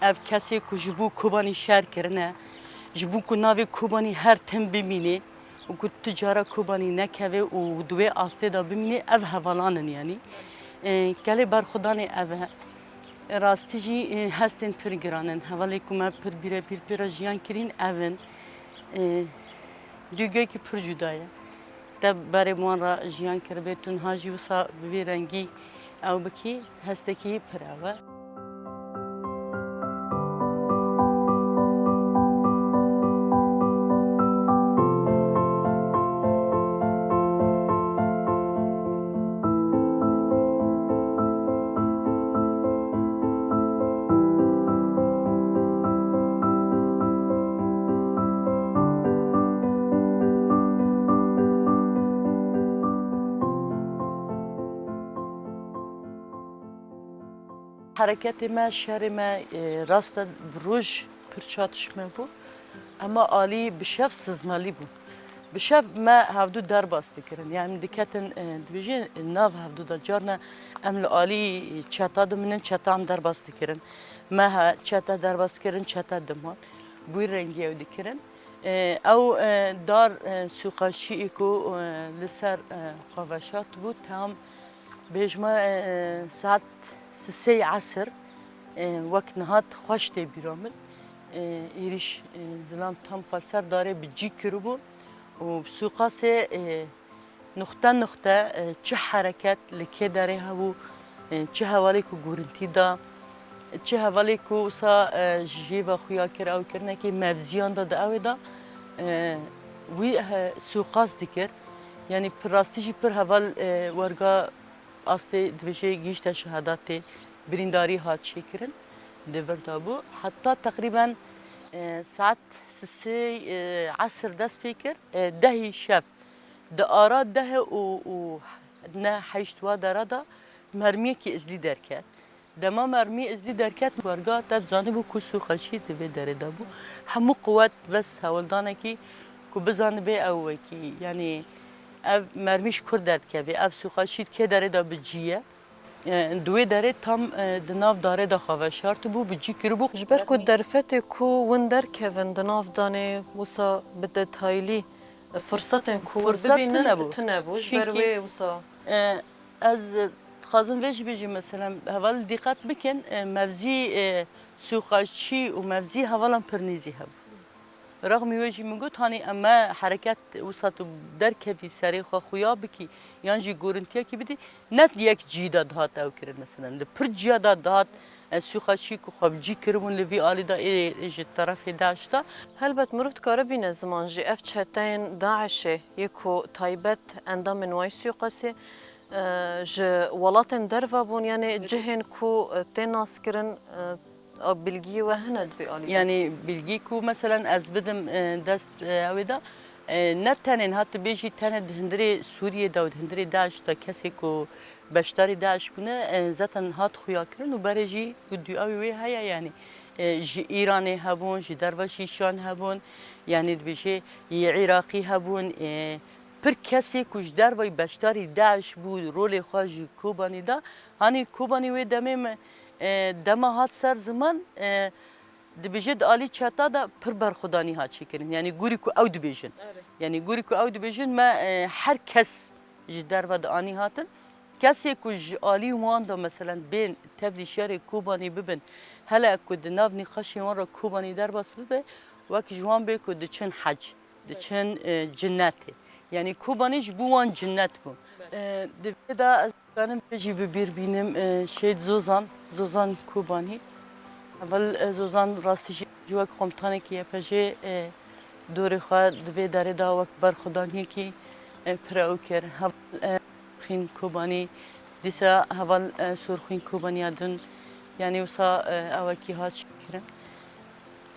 ev kesê ku ji bo Kobanî şer kirine, ji bo ku navê Kobanî her tim bimîne û ku tu cara Kobanî nekeve û di wê astê de bimîne, ev hevalan in yanî. E, gelê berxwedanê ev e. Rastî jî, e, hestên pir giran in. Hevalê ku me pir bîrebîr pê re jiyan kirîn ev in. E, Duyguekî pir cuda ye. Te berê bi wan re jiyan kiribê, tu niha jî wisa bi vî rengî ew bikî, hestekî pir ew e. Hereketê me, şerê me, e, rast e, bi roj pir çatişme bû. Ema alî bi şev sizmelî bû. Bi şev me hevdu derbas dikirin. Yani diketin, e, dibêjin, e, nav hevdu de. Carna em li alî çeta diminin, çeta em derbas dikirin. Me he çete derbas kirin, çete diman. Bûy rengî ew dikirin. E, ew, e, dar, e, sûqaşî ku, e, li ser, e, xwe veşart bû, tam bêjme, e, saet sisê esir, e, wek niha xweş tê bîra min. E, êrîş, e, zilam tam xwe li ser darê bi cî kiribû û sûqasê, e, nuxte nuxte, e, çi hereket li kê derê hebû, e, çi hevalê ku gurintî da, çi hevalê ku wisa, e, ji jêva xuya kir, ew kirinekî mevziyan da di ew ê da, e, wî, e, sûqas dikir. Yanî pir rastî jî pir heval, e, werga astê dibêje gihîşte şehedatê, birîndarî hat çêkirin, di vir de bû. Heta teqrîben, e, saet sisê, e, esir dest pê kir, e, dehî şev. Di ara dehê û, û Ne heyşt wa dera de mermiyekî izlî derket. Dema mermî izlî derket werga, te dizanibû ku sûxaçî di vê derê de bû. Hemû quwet bes hewldanekî ku bizanibê ew wekî, yanî ev mermî ji kur derdikevê, ev sûxaçî di kê derê de bi cî ye. E, di wê derê tam, e, di nav darê de xwe veşartibû, bi cî kiribû. Ji ber ku derfetê ku win derkevin di nav danê wisa bi detayî, e, firsetên ku win Firset bibînin tune bû. tune bû. Ji ber Çimkî, wê wisa e, ez, e, dixwazim vê jî bêjim, mesela, heval dîqet bikin, e, mevzî, e, sûxaçî û mevzî hevalan pir nêzî hebû. Rexmî wê jî min got, hanî em me hereket wisa tu derkevî serê xwe xuya bikî, yan jî gorintiyekî bidî, ne di yek cî de dihat ew kirin, mesela. Li pir ciya de dihat, e, sûxaçî ku xwe bi cî kiribûn li vî alî de ê, ê ji terefê DAIŞ de. Helbet mirov dikare bîne ziman jî. Ev çeteyên DAIŞê yê ku taybet endamên wayî sûqesê, e, ji welatên derve bûn, yanî cihên ku, e, tê naskirin, e, A bilgiyê we hene di vê alî de? Yanî bilgî ku meselen ez bidim, e, dest, e, ew ê de, e, ne tenê niha tu bêjî tenê di hundirê Sûriyê de û di hundirê DAIŞ de kesê ku beşdarî DAIŞ bûne, e, zaten hat xuya kirin û berê jî û duyawî wê heye yanî. E, ji Îranê hebûn, ji derve jî şan hebûn, yanî dibêjê yê Iraqî hebûn, e, pir kesê ku ji dervayî beşdarî DAIŞ bû, rolê xwe ji Kobanî da, hanî Kobanî wê demê me, e, dema hat ser ziman, e, dibêje di alî çeta de pir berxwedanî hat çêkirin. Yanî gorî ku ew dibêjin. Erê. Yanî gorî ku ew dibêjin me, e, her kes ji derve dianî hatin. Kesê ku ji alî wan de meselen bên tevlî şerê Kobanî bibin, hele ku di nav nîqaşê wan re Kobanî derbas bibe, wek ji wan bê ku diçin hec. Diçin, e, cinnetê. Yanî Kobanî ji bo wan cinnet bû. E, di vê de ez dizanim vê jî bi bîr bînim, e, Şehîd Zozan, Zozan Kobanî. Heval, e, Zozan rastî jî ji wek komutanekî Y P J, e, dorê xwe di vê derê de wek berxwedaniyekî, e, pir ew kir. Heval, e, Xîn Kobanî, dîsa heval, e, Sorxwîn Kobaniya din, yanî wisa, e, ewekî hat çêkirin.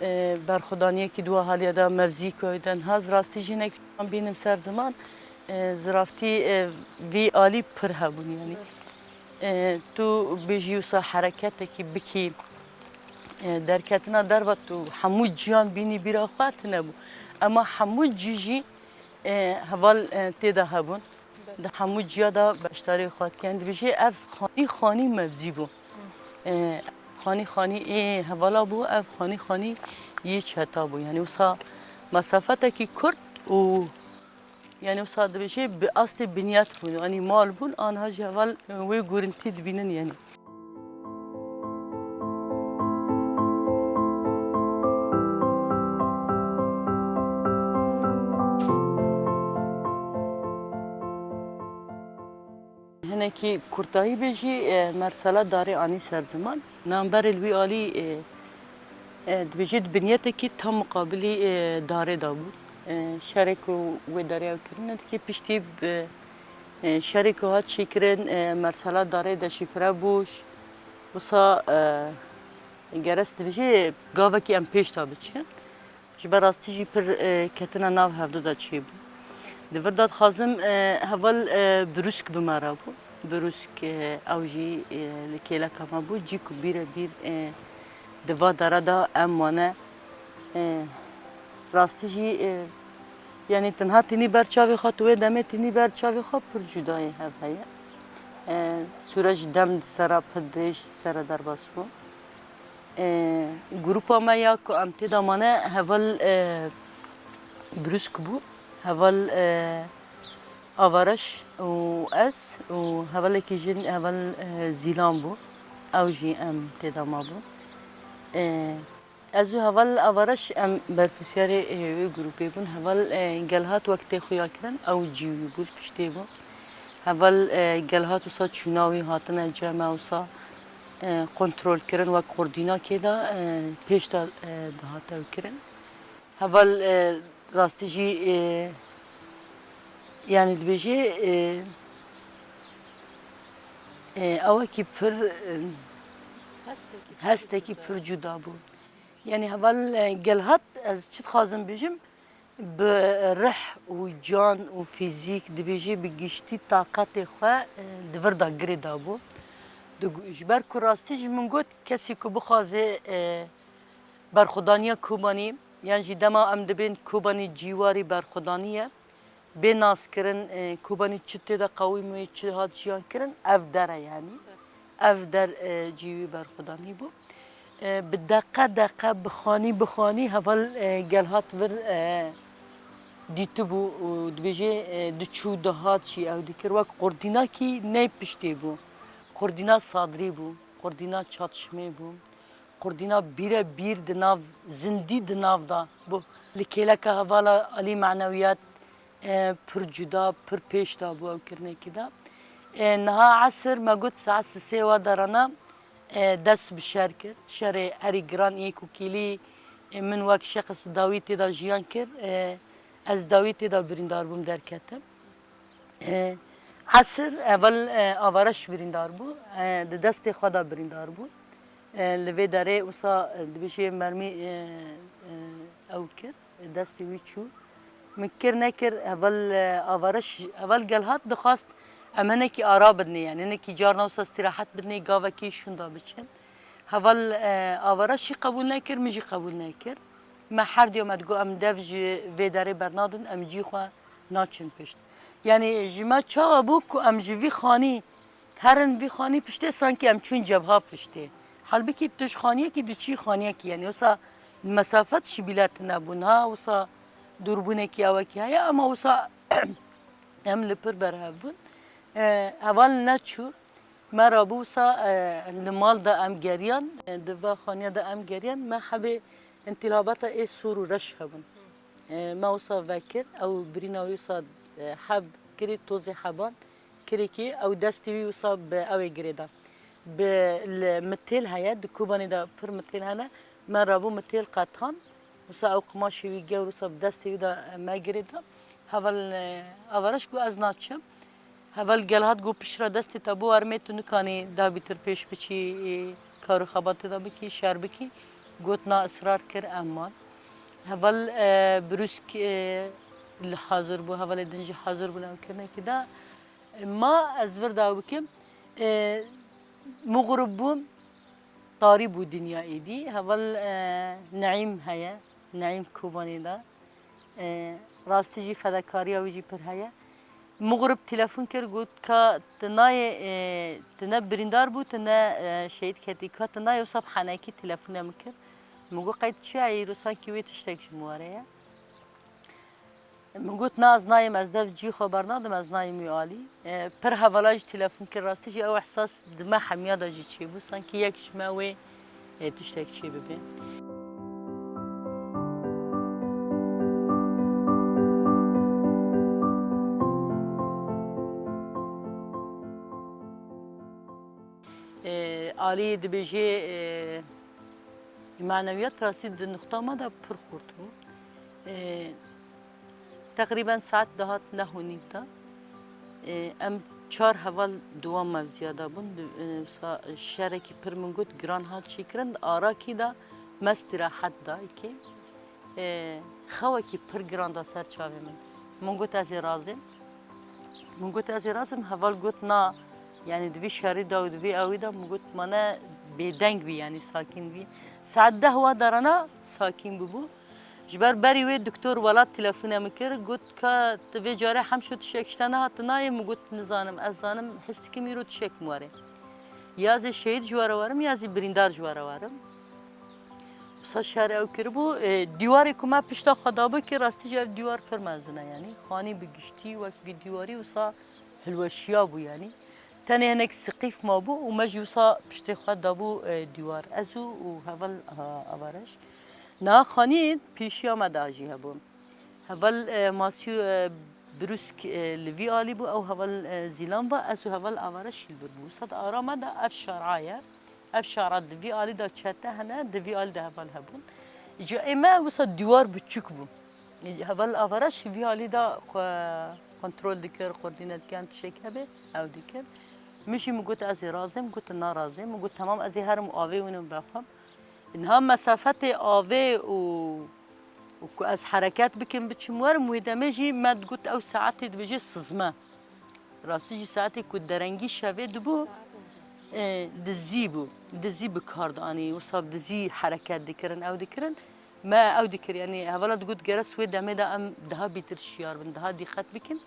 E, berxwedaniyekî di wa haliya de mevzî ku ew de niha zirastî jî hinek ji wan bînim ser ziman, e, ziraftî, e, vî alî pir hebûn yanî. E, tu bêjî wisa hereketekî bikî, e, derketina derve tu hemû ciyan bînî bîra xwe tune bû. Ema hemû cî jî, e, heval, e, tê de hebûn. Di hemû ciya de beşdarî xwe dikin. Dibêjê ev xanî xanî mevzî bû. E, xanî xanî ê hevala bû, ev xanî xanî yê çeta bû. Yanî wisa mesafetekî kurt û yanî wisa dibêjê bi astê binyat bûn. Yanî mal bûn, aniha jî heval wê gorintî dibînin yanî. Hinekî kurtahî bê jî, e, mersela darê anî ser ziman. Namberê li wî alî, e, e, dibêjê di binyetekî tam muqabilî, e, darê de bû. E, şerê ku wê derê ew kirine dikê piştî bi, e, şerê ku hat çêkirin, e, mersela darê deşîfre bû. Wisa, e, geres dibêjê gavekî em pêş de biçin. Ji ber rastî jî pir, e, ketina nav hevdu de çêbû. Di vir de dixwazim, e, heval, e, brûsk bi me re bû. Brûsk, e, ew jî, e, li kêleka me bû. Cî ku bîre bîr, e, di va dara de em mane, e, rastî jî, e, yanî tenha tînî ber çavê xwe, tu wê demê tînî ber çavê xwe pir cudayê hev heye. E, sûre ji dem di sera pir dirêj sere derbas bû. E, grupa me ya ku em tê de mane heval, e, brûsk bû. Heval, e, Avareş û ez û hevalekî jin heval, e, Zîlan bû. Ew jî em tê de mabûn. E, ez û heval Avareş em berpirsyarê, e, wê grûpê bûn. Heval, e, Gelhat wek tê xuya kirin, ew cî wî bû, li piştê bû. Heval, e, Gelhat wisa çûna wî hatine cem e wisa, e, kontrol kirin wek koordînakê de, e, pêş de, e, dihate ew kirin. Heval, e, rastî jî, e, yanî dibêjê, e, e, ewekî pir, e, hestekî pir cuda bû. Yanî heval, e, Gelhat ez çi dixwazim bêjim, Bi rih û can û fîzîk, dibêjê bi giştî taqetê xwe, e, di vir de girê dabû. Di gu-, ji ber ku rastî jî min got, kesî ku bixwaze, e, berxwedaniya Kobanî, yan jî dema em dibên Kobanî cîwarî berxwedanî ye, bê naskirin, e, Kobanî çi tê de qewîm wê, çi hat jiyan kirin, ev der e yanî. Ev der, e, cî wî berxwedanî bû. E, bi deqe deqe, bi xanî bi xanî heval, e, gel hat vir, e, dîtibû û dibêjê, e, diçû dihat jî ew dikir. Wek qurdînakî ney piştê bû. Qurdîna sadrî bû, qurdîna çatişmê bû, qurdîna bîre bîr di nav, zindî di nav da bû. Li kêleka hevala alî manewiyat, e, pir cuda, pir pêş da bû ew kirinekî de. E, niha esir me got saet sisê wa derana, e, dest bi şer kir. Şerê herî giran yê ku kîlî, e, min wek şexs dawî tê de jiyan kir. E, ez dawî tê de birîndar bûm derketim. E, esir, heval, e, Avareş birîndar bû. E, di destê xwe de birîndar bû. E, li vê derê wisa, e, dibêjê mermî, e, e, ew kir, destê wî çû. Min kir nekir, heval, e, Avareş, heval gel hat dixwast em hinekî ara bidinê, yani hinekî carna wisa îstîrahet bidinê, gavekî şûnda biçin. Heval, e, Avareş jî qebûl nekir, min jî qebûl nekir. Me herdiyo me digot em dev ji vê derê bernadin, em cî xwe naçin pişt. Yani ji me çawa bû ku em ji vî xanî herin vî xanî piştê, sankî em çûn cebha piştê. Halbikî tu ji xaniyekî diçî xaniyekî, yani wisa mesafet ji bîle tune bûn ha, wisa dûrbûnekî ewekî heye, ama wisa em li pir berhev bûn. E, heval neçû, me rabû wisa, e, li mal de em geriyan, e, di va xaniya de em geriyan, me hebê întilabata ê sor û reş hebûn. E, me wisa vekir, ew birîna wî wisa, e, heb kirî tozê heban, kirîkî ew destê wî wisa bi ew ê girê de. Bi li mitêl heye, di Kobanê de pir mitêl hene, me rabû mitêl qetan, wisa ew qimaşê wî gewr wisa bi destê wî de me girê de. Heval, e, Avareş got ez naçim. Heval gel hat got piştre destê te biwermê, tu nikanî dawîtir pêş biçî, e, kar û xebatê de bikî, şer bikî. Got na, israr kir, em man. Heval, e, Brûsk, e, li hazir bû, hevalê din jî hazir bûn ew kirinekî de. E, ma ez vir daw bikim. E, muxrib bûm, tarî bû dinya êdî. Heval, e, Neîm heye, Neîm Kobanê de. E, rastî jî fedakariya wî jî pir heye. Muxrib telefon kir, got ka tu nayê, e, tu ne birîndar bû, tu ne, e, şehîd ketî, ka tu nayê wisa bi henekî telefone min kir. Min got qey tu çi ye, îro sankî wê tiştek ji min were ye. Min got na, ez nayêm, ez dev cî xwe bernadim, ez nayêm wî alî. E, pir hevala jî telefon kir, rastî jî ew ihsas di me hemiya de jî çêbû, sankî yek ji me wê, e, tiştek çê bibe. E, alî dibêjê, e, manewiyat rastî di nuqta me de pir xurt bû. E, teqrîben saet dihat neh û nîv de. E, em çar heval di wan mevziya de bûn. Di, e, wisa şerekî pir min got giran hat çêkirin. Di arakî de me îstîrahet da îkê. E, xewekî pir giran da ser çavê min. Min got ez ê razêm. Min got ez ê razêm. Heval got na, yani di vî şerî de û di vî ewî de, min got ma ne bêdeng bî, yani sakîn bî. Saet deh wa derana sakîn bûbû. Ji ber berî wê doktor Welat telefone min kir, got ka tu vê carê hemşo tiştek ji te nehat, tu nayê? Min got nizanim, ez zanim his dikim îro tiştek min were. Ya zê şehîd ji we re werim, ya zî birîndar ji we re werim. Wisa şer ew kiribû, e, dîwarê ku me pişta xwe dabû ki rastî jî ev dîwar pir mezin e, yanî xanî bi giştî wek vî dîwarî wisa hilweşiyabû yanî. Tenê hinek siqîf mabû û me jî wisa piştê xwe dabû, e, dîwar. Ez û, û heval, ha, Avareş. Niha xanî pêşiya me de jî hebû. Heval, e, Masî, e, Brûsk, e, li vî alî bû, ew heval, e, Zîlan va, ez û heval Avareş hîl bir bû. Wisa di ara me de ev şara ye. Ev şara di vî alî de çete hene, di vî alî de heval hebûn. Ji ê me wisa dîwar biçûk bû. Heval Avareş vî alî de xwe kontrol dikir, koordîne dikir, tiştek hebe, ew dikir. Min jî min got ez ê razêm, got na razêm. Min got temam, ez ê herim û avê wînim vexwem. Niha mesafetê avê û Û ku ez hereket bikim, biçim werim, wê demê jî me digot ew saetê dibêje sizme. Rastî jî saetê ku derengî şevê dibû, e, dizî bû. Dizî bi kar dianî, wisa bi dizî hereket dikirin, ew dikirin. Me ew dikir, yanî hevala digot, geres wê demê de em daha bîtir şiyar bin, daha dîqet bikin.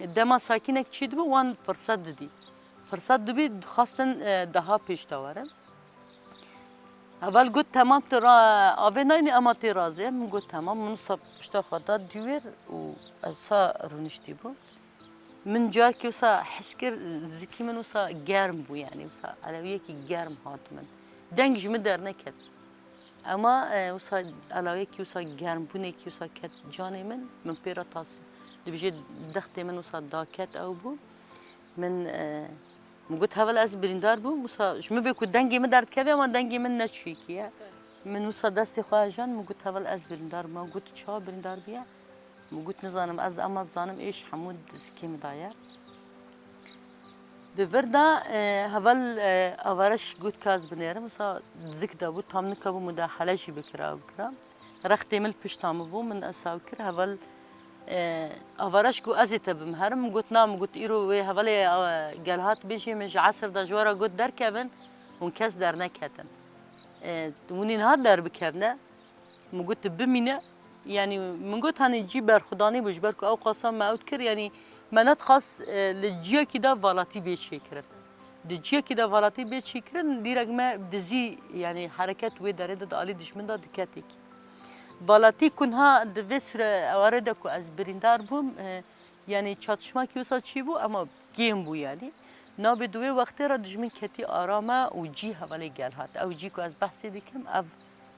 Dema sakînek çî dibû, wan firset didî. Firset dibî, dixwastin, e, daha pêş de werin. Heval got, "Temam, tu ra-, avê nayînî, ema tê razê." Min got, "Temam." Min wisa pişta xwe da dîwêr û ez wisa rûniştî bû. Min carekî wisa his kir, zikî min wisa germ bû, yanî wisa elewiyekî germ hat min. Deng ji min derneket. Ema, e, wisa elawiyekî wisa germbûnekî wisa ket canê min, min pê re tas, dibêje dextê min wisa daket ew bû. Min, e, min got, "Heval ez birîndar bûm." Wisa ji min bê ku dengê min derdikeve, ema dengê min ne çûyekî ye. Min wisa destê xwe hejand, min got, "Heval ez birîndar bûm." Min got, "Çawa birîndar bûye?" Min got, "Nizanim, ez ema dizanim êş hemû di zikê min de ye." Di vir de, e, heval, e, avareş got ka ez binêrim, wisa zik de bû, tam nikebû mudahale jî bikira, bikira. Rextê min li pişta min bû, min ez ew kir, heval, e, avareş got, "Ez ê te bimiherim." Min got, "Na," min got, "îro wê hevalê, e, Gelhat bêjê, min ji esir de ji we re got derkevin, hûn kes derneketin. E, hûn ê niha derbikevne." Min got, "Tu bimîne." Yanî min got, "Hanî cî berxwedanî bû, ji ber ku ew qasa me ew dikir, yanî me nedixwast, e, li ciyekî de valatî bê çêkirin. Di ciyekî de valatî bê çêkirin, dîrek me dizî, yanî hereket wê derê de di alî dijmin de diketekî." Valatî ku niha di vê sure ewarê de ku ez birîndar bûm, e, Yanî çatışmakî wisa çî bû, ema kêm bû yanî. Nabê di wê wextê re dijmin ketî arame û cî hevalê Gelhat. Ew cî ku ez behsê dikim, ev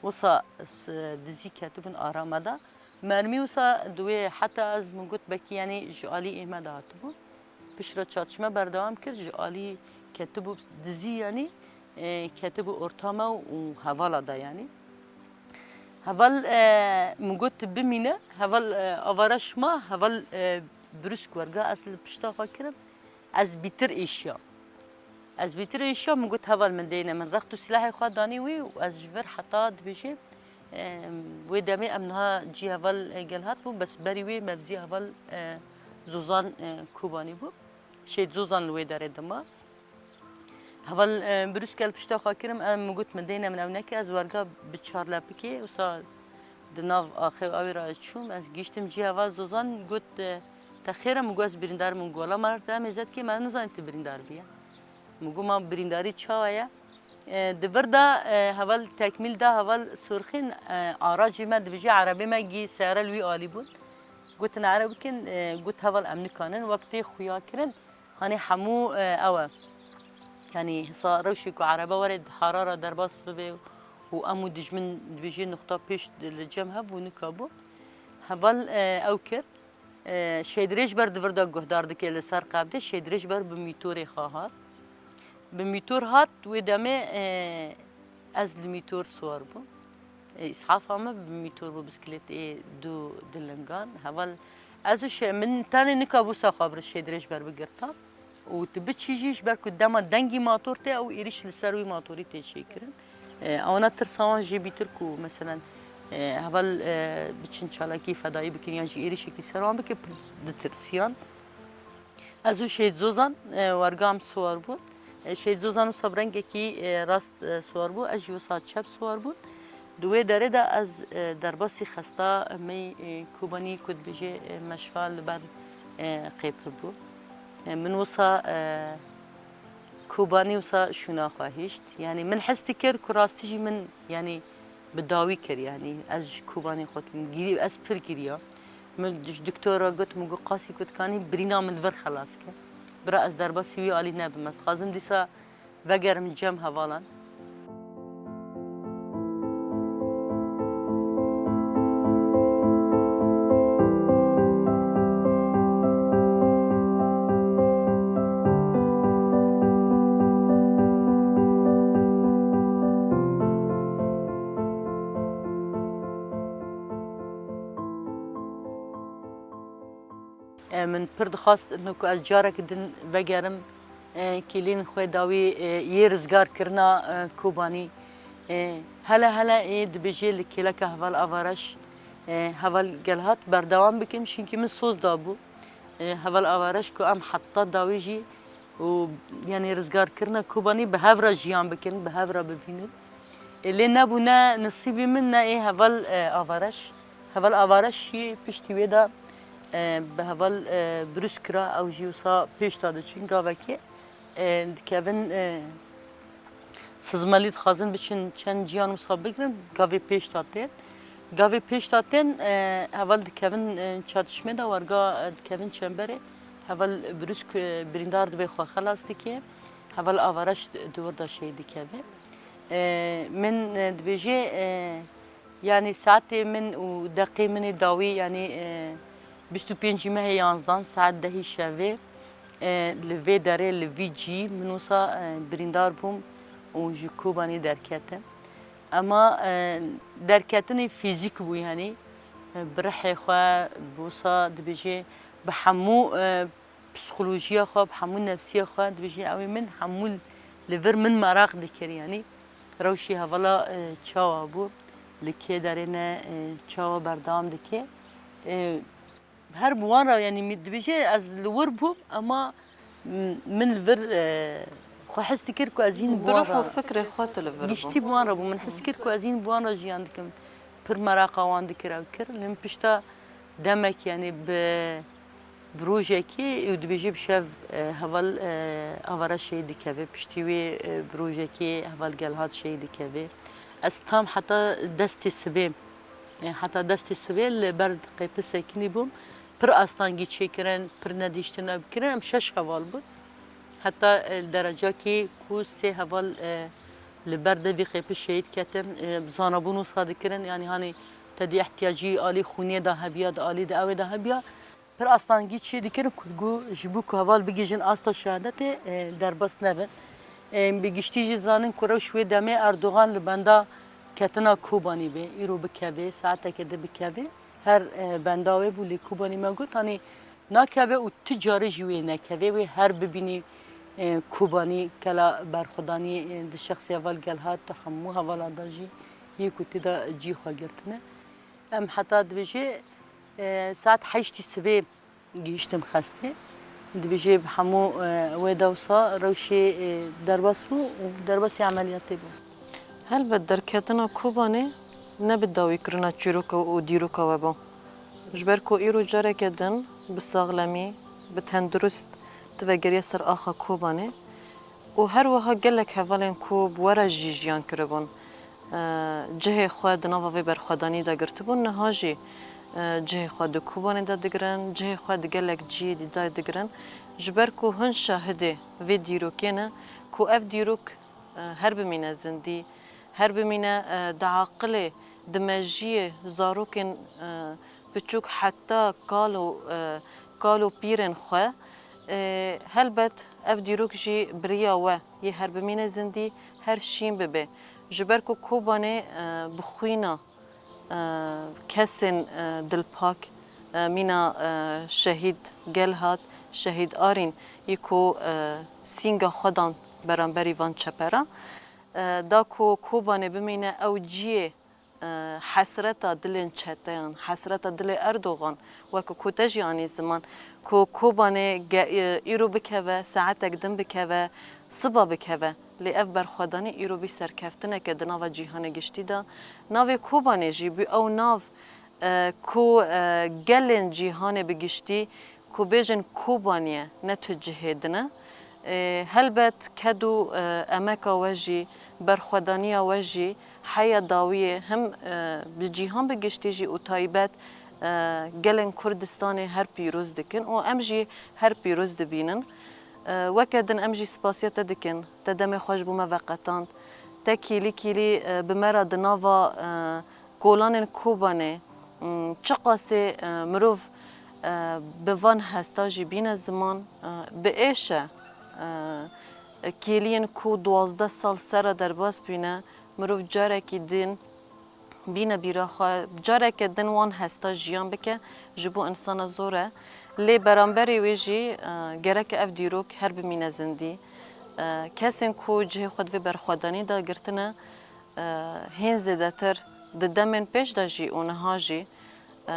wisa s-, dizî ketibûn arame de. Mermî wisa di wê heta ez min got, belkî yanî ji alî ê me de hatibû. Piştre çatışme berdewam kir, ji alî ketibû dizî yanî, e, ketibû orta me û hevala de yanî. Heval, e, min got, "Bimîne." Heval, e, avara şima, heval, e, brûsk werga ez li pişta xwe kirim. Ez bîtir êşiya. Ez bîtir êşiya, min got, "Heval, min deyne." Min rext û silahê xwe danî wî û ez ji vir heta dibêje, e, wê demê em niha cî heval, e, Gelhat bû, bes berî wê mevzî heval, e, Zozan, e, Kobanî bû. Şêd Zozan li wê derê dima. Heval, e, brûsk li pişta xwe kirim, em min got, "Min deyne, min ew neke, ez werga bi çarlepikê." Wisa di nav axê û awê re ez çûm, ez gihîştim cî heval Zozan, got, e, "Te xêr e?" Min got, "Ez birîndar im." Min got, "Wela me te em ê zedkê me nizanî tu birîndar bûye." Min got, "Ma birîndarî çawa ye?" E, di vir de, e, heval tekmîl da, heval Sorxîn, e, aracê me dibêje, erebê me gî seyare li wî alî bûn. Gotin, "Ereb bikin." E, got, "Heval em nikanin." Wek tê xuya kirin, Hanî hemû, e, ew e. Yanî hisa rewşê ku erebe were di hara re derbas bibe û em û dijmin dibêjê nuqta pêş li cem hev û nika bû. Heval, e, ew kir. E, Şêdirêj ber di vir de guhdar dike li ser qebdê. Şêdirêj ber bi mîtorê xwe hat. Bi mîtor hat, wê demê, e, ez li mîtor siwar bûm. E, îshafa me bi mîtor bû, bisikletê du dilingan. Heval ez û şê-, min tenê nika bûsa xwe bi Şêdirêj ber bigirta. Û tu biçî jî ji ber ku dema dengî mator tê, ew êrîş li ser wî matorî tê çêkirin. E, ewana tirsa wan jê bîtir ku, meselen, e, heval, e, biçin çalakî fedayî bikin yan jî êrîşekî ser wan bike, pir ditirsiyan. Ez û Şehîd Zozan, e, werga em siwar bûn. E, Şehîd Zozan wisa bi rengekî, e, rast, e, siwar bû, ez jî wisa çep siwar bûn. Di wê derê de ez, e, derbasî xesta me, e, Kobanî ku dibêje, e, meşfa li ber, e, qêpir bû. E, min wisa, e, Kobanî wisa şûna xwe hişt. Yanî min hez dikir ku rastî jî min, yanî bi dawî kir, yanî ez ji Kobanî xwe dikim, girî-, ez pir giriya. Min ji doktora got, min got, "Qasî ku dikanî birîna min vir xelas ke. Bira ez derbasî wî alî nebim. Ez dixwazim dîsa vegerim cem hevalan." E, min pir dixwast ku ez carek din vegerim, e, kêlên xwe dawî, e, yê rizgarkirina, e, Kobanî. E, hele hele ê dibêje li kêleka heval Avareş, E, heval Gelhat berdewam bikin, çunkî min soz dabû. E, heval Avareş ku em heta dawî jî û, yanî, rizgarkirina Kobanî bi hev re jiyan bikin, bi hev re bibînin. E, lê nebû ne nisîbî min, ne ê heval, e, Avareş. Heval Avareş jî piştî wê de, e, bi heval, e, Brûs kira, ew jî wisa pêş de diçin gavekê. E, dikevin, e, Sizmelî dixwazin biçin çend ciyan wisa bigirin, gavê pêş de tên. Gavê pêş de tên, e, heval dikevin, e, çatişmê de, werga, e, dikevin çemberê. Heval Brûs ku, e, birîndar dibe xwe xelas dike. Heval Avareş di wir de şehîd dikeve. E, min, e, dibêje, e, Yanî saetê min û deqê min ê dawî, yanî, e, bîst û pêncî mehê yanzdan, saet dehî şevê, e, li vê derê, li vî cî min wisa, e, birîndar bûm û ji Kobanê derketim. Ema, e, derketinê fîzîk bû, yanî, e, bi rihê xwe, bi wisa dibêje, bi hemû, e, psîkolojiya xwe, bi hemû nefsiya xwe, dibêje, ew ê min hemû li vir min meraq dikir, yanî rewşê hevala, e, çawa bû, li kê derê ne, e, çawa berdewam dike. E, her bi wan re, yanî min dibêje, ez li wir bûm, ema m-, min li vir, e, xwe his dikir ku ez hîn bi Bi wan ruh û re, fikrê xwe tu li vir bû. Giştî bi wan re bûm. Min his kir ku ez hîn bi wan re jiyan dikim. Pir meraqa wan dikir ew kir. Lê min pişta demek, yanî bi, bi rojekê û dibêje bi şev, e, heval, e, Avara şehîd dikeve. Piştî wê, e, bi rojekê heval Gelhat şehîd dikeve. Ez tam heta destê sibê, e, heta destê sibê li ber qêpî sekinî bûm. Pir astangî çêkirin, pir nedihiştin ev kirin. Em şeş heval bûn. Heta, e, li derecakî ku sê heval, e, li ber devî qêpî şehîd ketin, e, bi zanabûn wisa dikirin, yanî hanê te dî ihtiyacî alî xûniyê de hebiya, di alî de ewê de hebiya, pir astangî çê dikirin ku, ku ji bo ku heval bigihîjin asta şehadetê, e, derbas nebin. E, bi giştî jî zanin ku rewş wê demê Erdogan li benda ketina Kobanî bê, îro bikevê, saeteke din bikevê. Her, e, benda wê bû, lê Kobanî me got, hanê nakeve û tu carê jî wê nekeve, wê her bibînî, e, Kobanî kela berxwedanî, e, di şexsê heval Gelhat û hemû hevala de jî yê ku tê de cî xwe girtine. Em heta dibêje, e, saet heştî sibê gihiştim xestê. Dibêje bi hemû, e, wê dewsa rewşê, e, derbas bû û derbasî emeliyatê bû. Helbet derketina Kobanê ne bi dawîkirina çîroka û dîroka we bû. Ji ber ku îro careke din bi saxlemî, bi tendurist tu vegeriye ser axa Kobanê û her wiha gelek hevalên ku bi we re jî jiyan kiribûn, e, cihê xwe di nava vê berxwedanî de girtibûn, niha jî, e, cihê xwe di Kobanê de digirin, cihê xwe di gelek cihê dî de digirin. Ji ber ku hûn şahidê vê dîrokê ne ku ev dîrok e, her bimîne zindî, her bimîne, e, di aqilê, di mejiyê zarokên, e, piçûk heta kal û, e, kal û pîrên xwe. E, helbet ev dîrok jî bi riya we yê her bimîne zindî, her şîn bibe. Ji ber ku Kobanê, e, bi xwîna e, kesên, e, dilpak, e, mîna, e, şehîd Gelhat, şehîd Arîn, yî ku, e, sînga xwe dan beramberî van çeperan. E, da ku Kobanê bimîne ew ciyê, e, hesreta dilên çeteyan, hesreta dilê Erdogan, wek ku te jî anî ziman, ku Kobanê ge-, e, îro bikeve, saetek din bikeve, siba bikeve. Lê ev berxwedanî îro bî serkeftineke di nava cîhanê giştî de. Navê Kobanê jî bû ew nav, e, ku, e, gelên cîhanê bi giştî ku bêjin Kobanî ye, ne tu cihê din e. E, helbet ked û, e, emeka we jî, berxwedaniya we jî heya dawiyê him, e, bi cîhan bi giştî jî û taybet, e, gelên Kurdistanê her pîroz dikin û em jî her pîroz dibînin. E, weke din em jî spasiya te dikin. Te demê xwe ji bo me veqetand. Te kîlî kîlî, e, bi me re di nava, e, kolanên Kobanê, m, çiqasê, e, mirov, e, bi van hesta jî bîne ziman, e, bi êş e, e, kêliyên ku duwazdeh sal ser re derbas bîne, mirov carekî din bîne bîra xwe, careke din wan hesta jiyan bike, ji bo insana zor e. Lê beramberê wê jî, e, gereke ev dîrok her bimîne zindî. E, kesên ku cihê xwe di vê berxwedanî de girtine, e, hên zêdetir di demên pêş de jî û niha jî, e,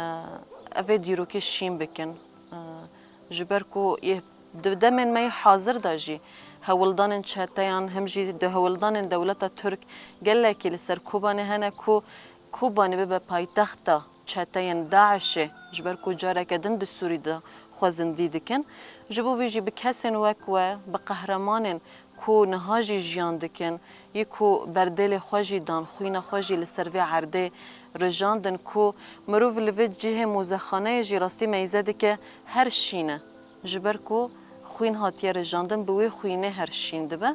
ev ê dîrokê şîn bikin. E, ji ber ku yê di demên me yê hazir de jî hewldanên çeteyan, him jî di hewldanên dewleta Tirk gelekî li ser Kobanê hene ku Kobanê bibe paytexta çeteyên DAIŞê, ji ber ku careke din di Sûrî de xwe zindî dikin. Ji bo vî jî bi kesên wek we, bi qehremanên ku niha jî jiyan dikin, yê ku berdêlê xwe jî dan, xwîna xwe jî li ser vê erdê rijandin, ku mirov li vê cihê mûzexaneyê jî rastî meyze dike, her şîn e. Ji ber ku xwîn hatiye rijandin, bi wê xwînê her şîn dibe.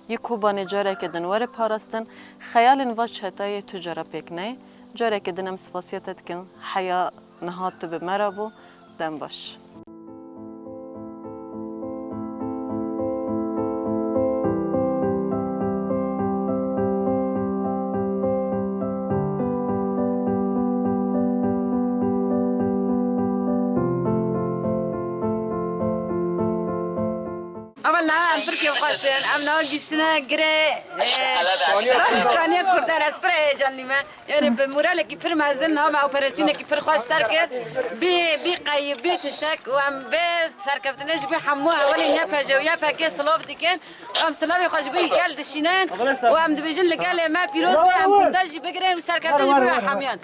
Yê Kobanê careke din were parastin, xeyalên va çetayê tu cara pêk neyê. Careke din em spasiya te dikin, heya niha tu bi me re bû. Dem baş. Ama niha em Tirkiyê xweş in, em niha gihîştine girê, e, kaniya Kurdan, ez pir heyecanlî me. Yani bi moralekî pir mezin niha me operasyonekî pir xweş ser kir. Bî, bî qeyî, bî tiştek û em bê serkeftinê ji bo hemû hevalên Y P J û Y P G silav dikin. Em silavê xwe ji bo gel dişînin û em dibêjin li gelê me pîroz be, em gunda jî bigirin û serkeftin ji bo hemiyan.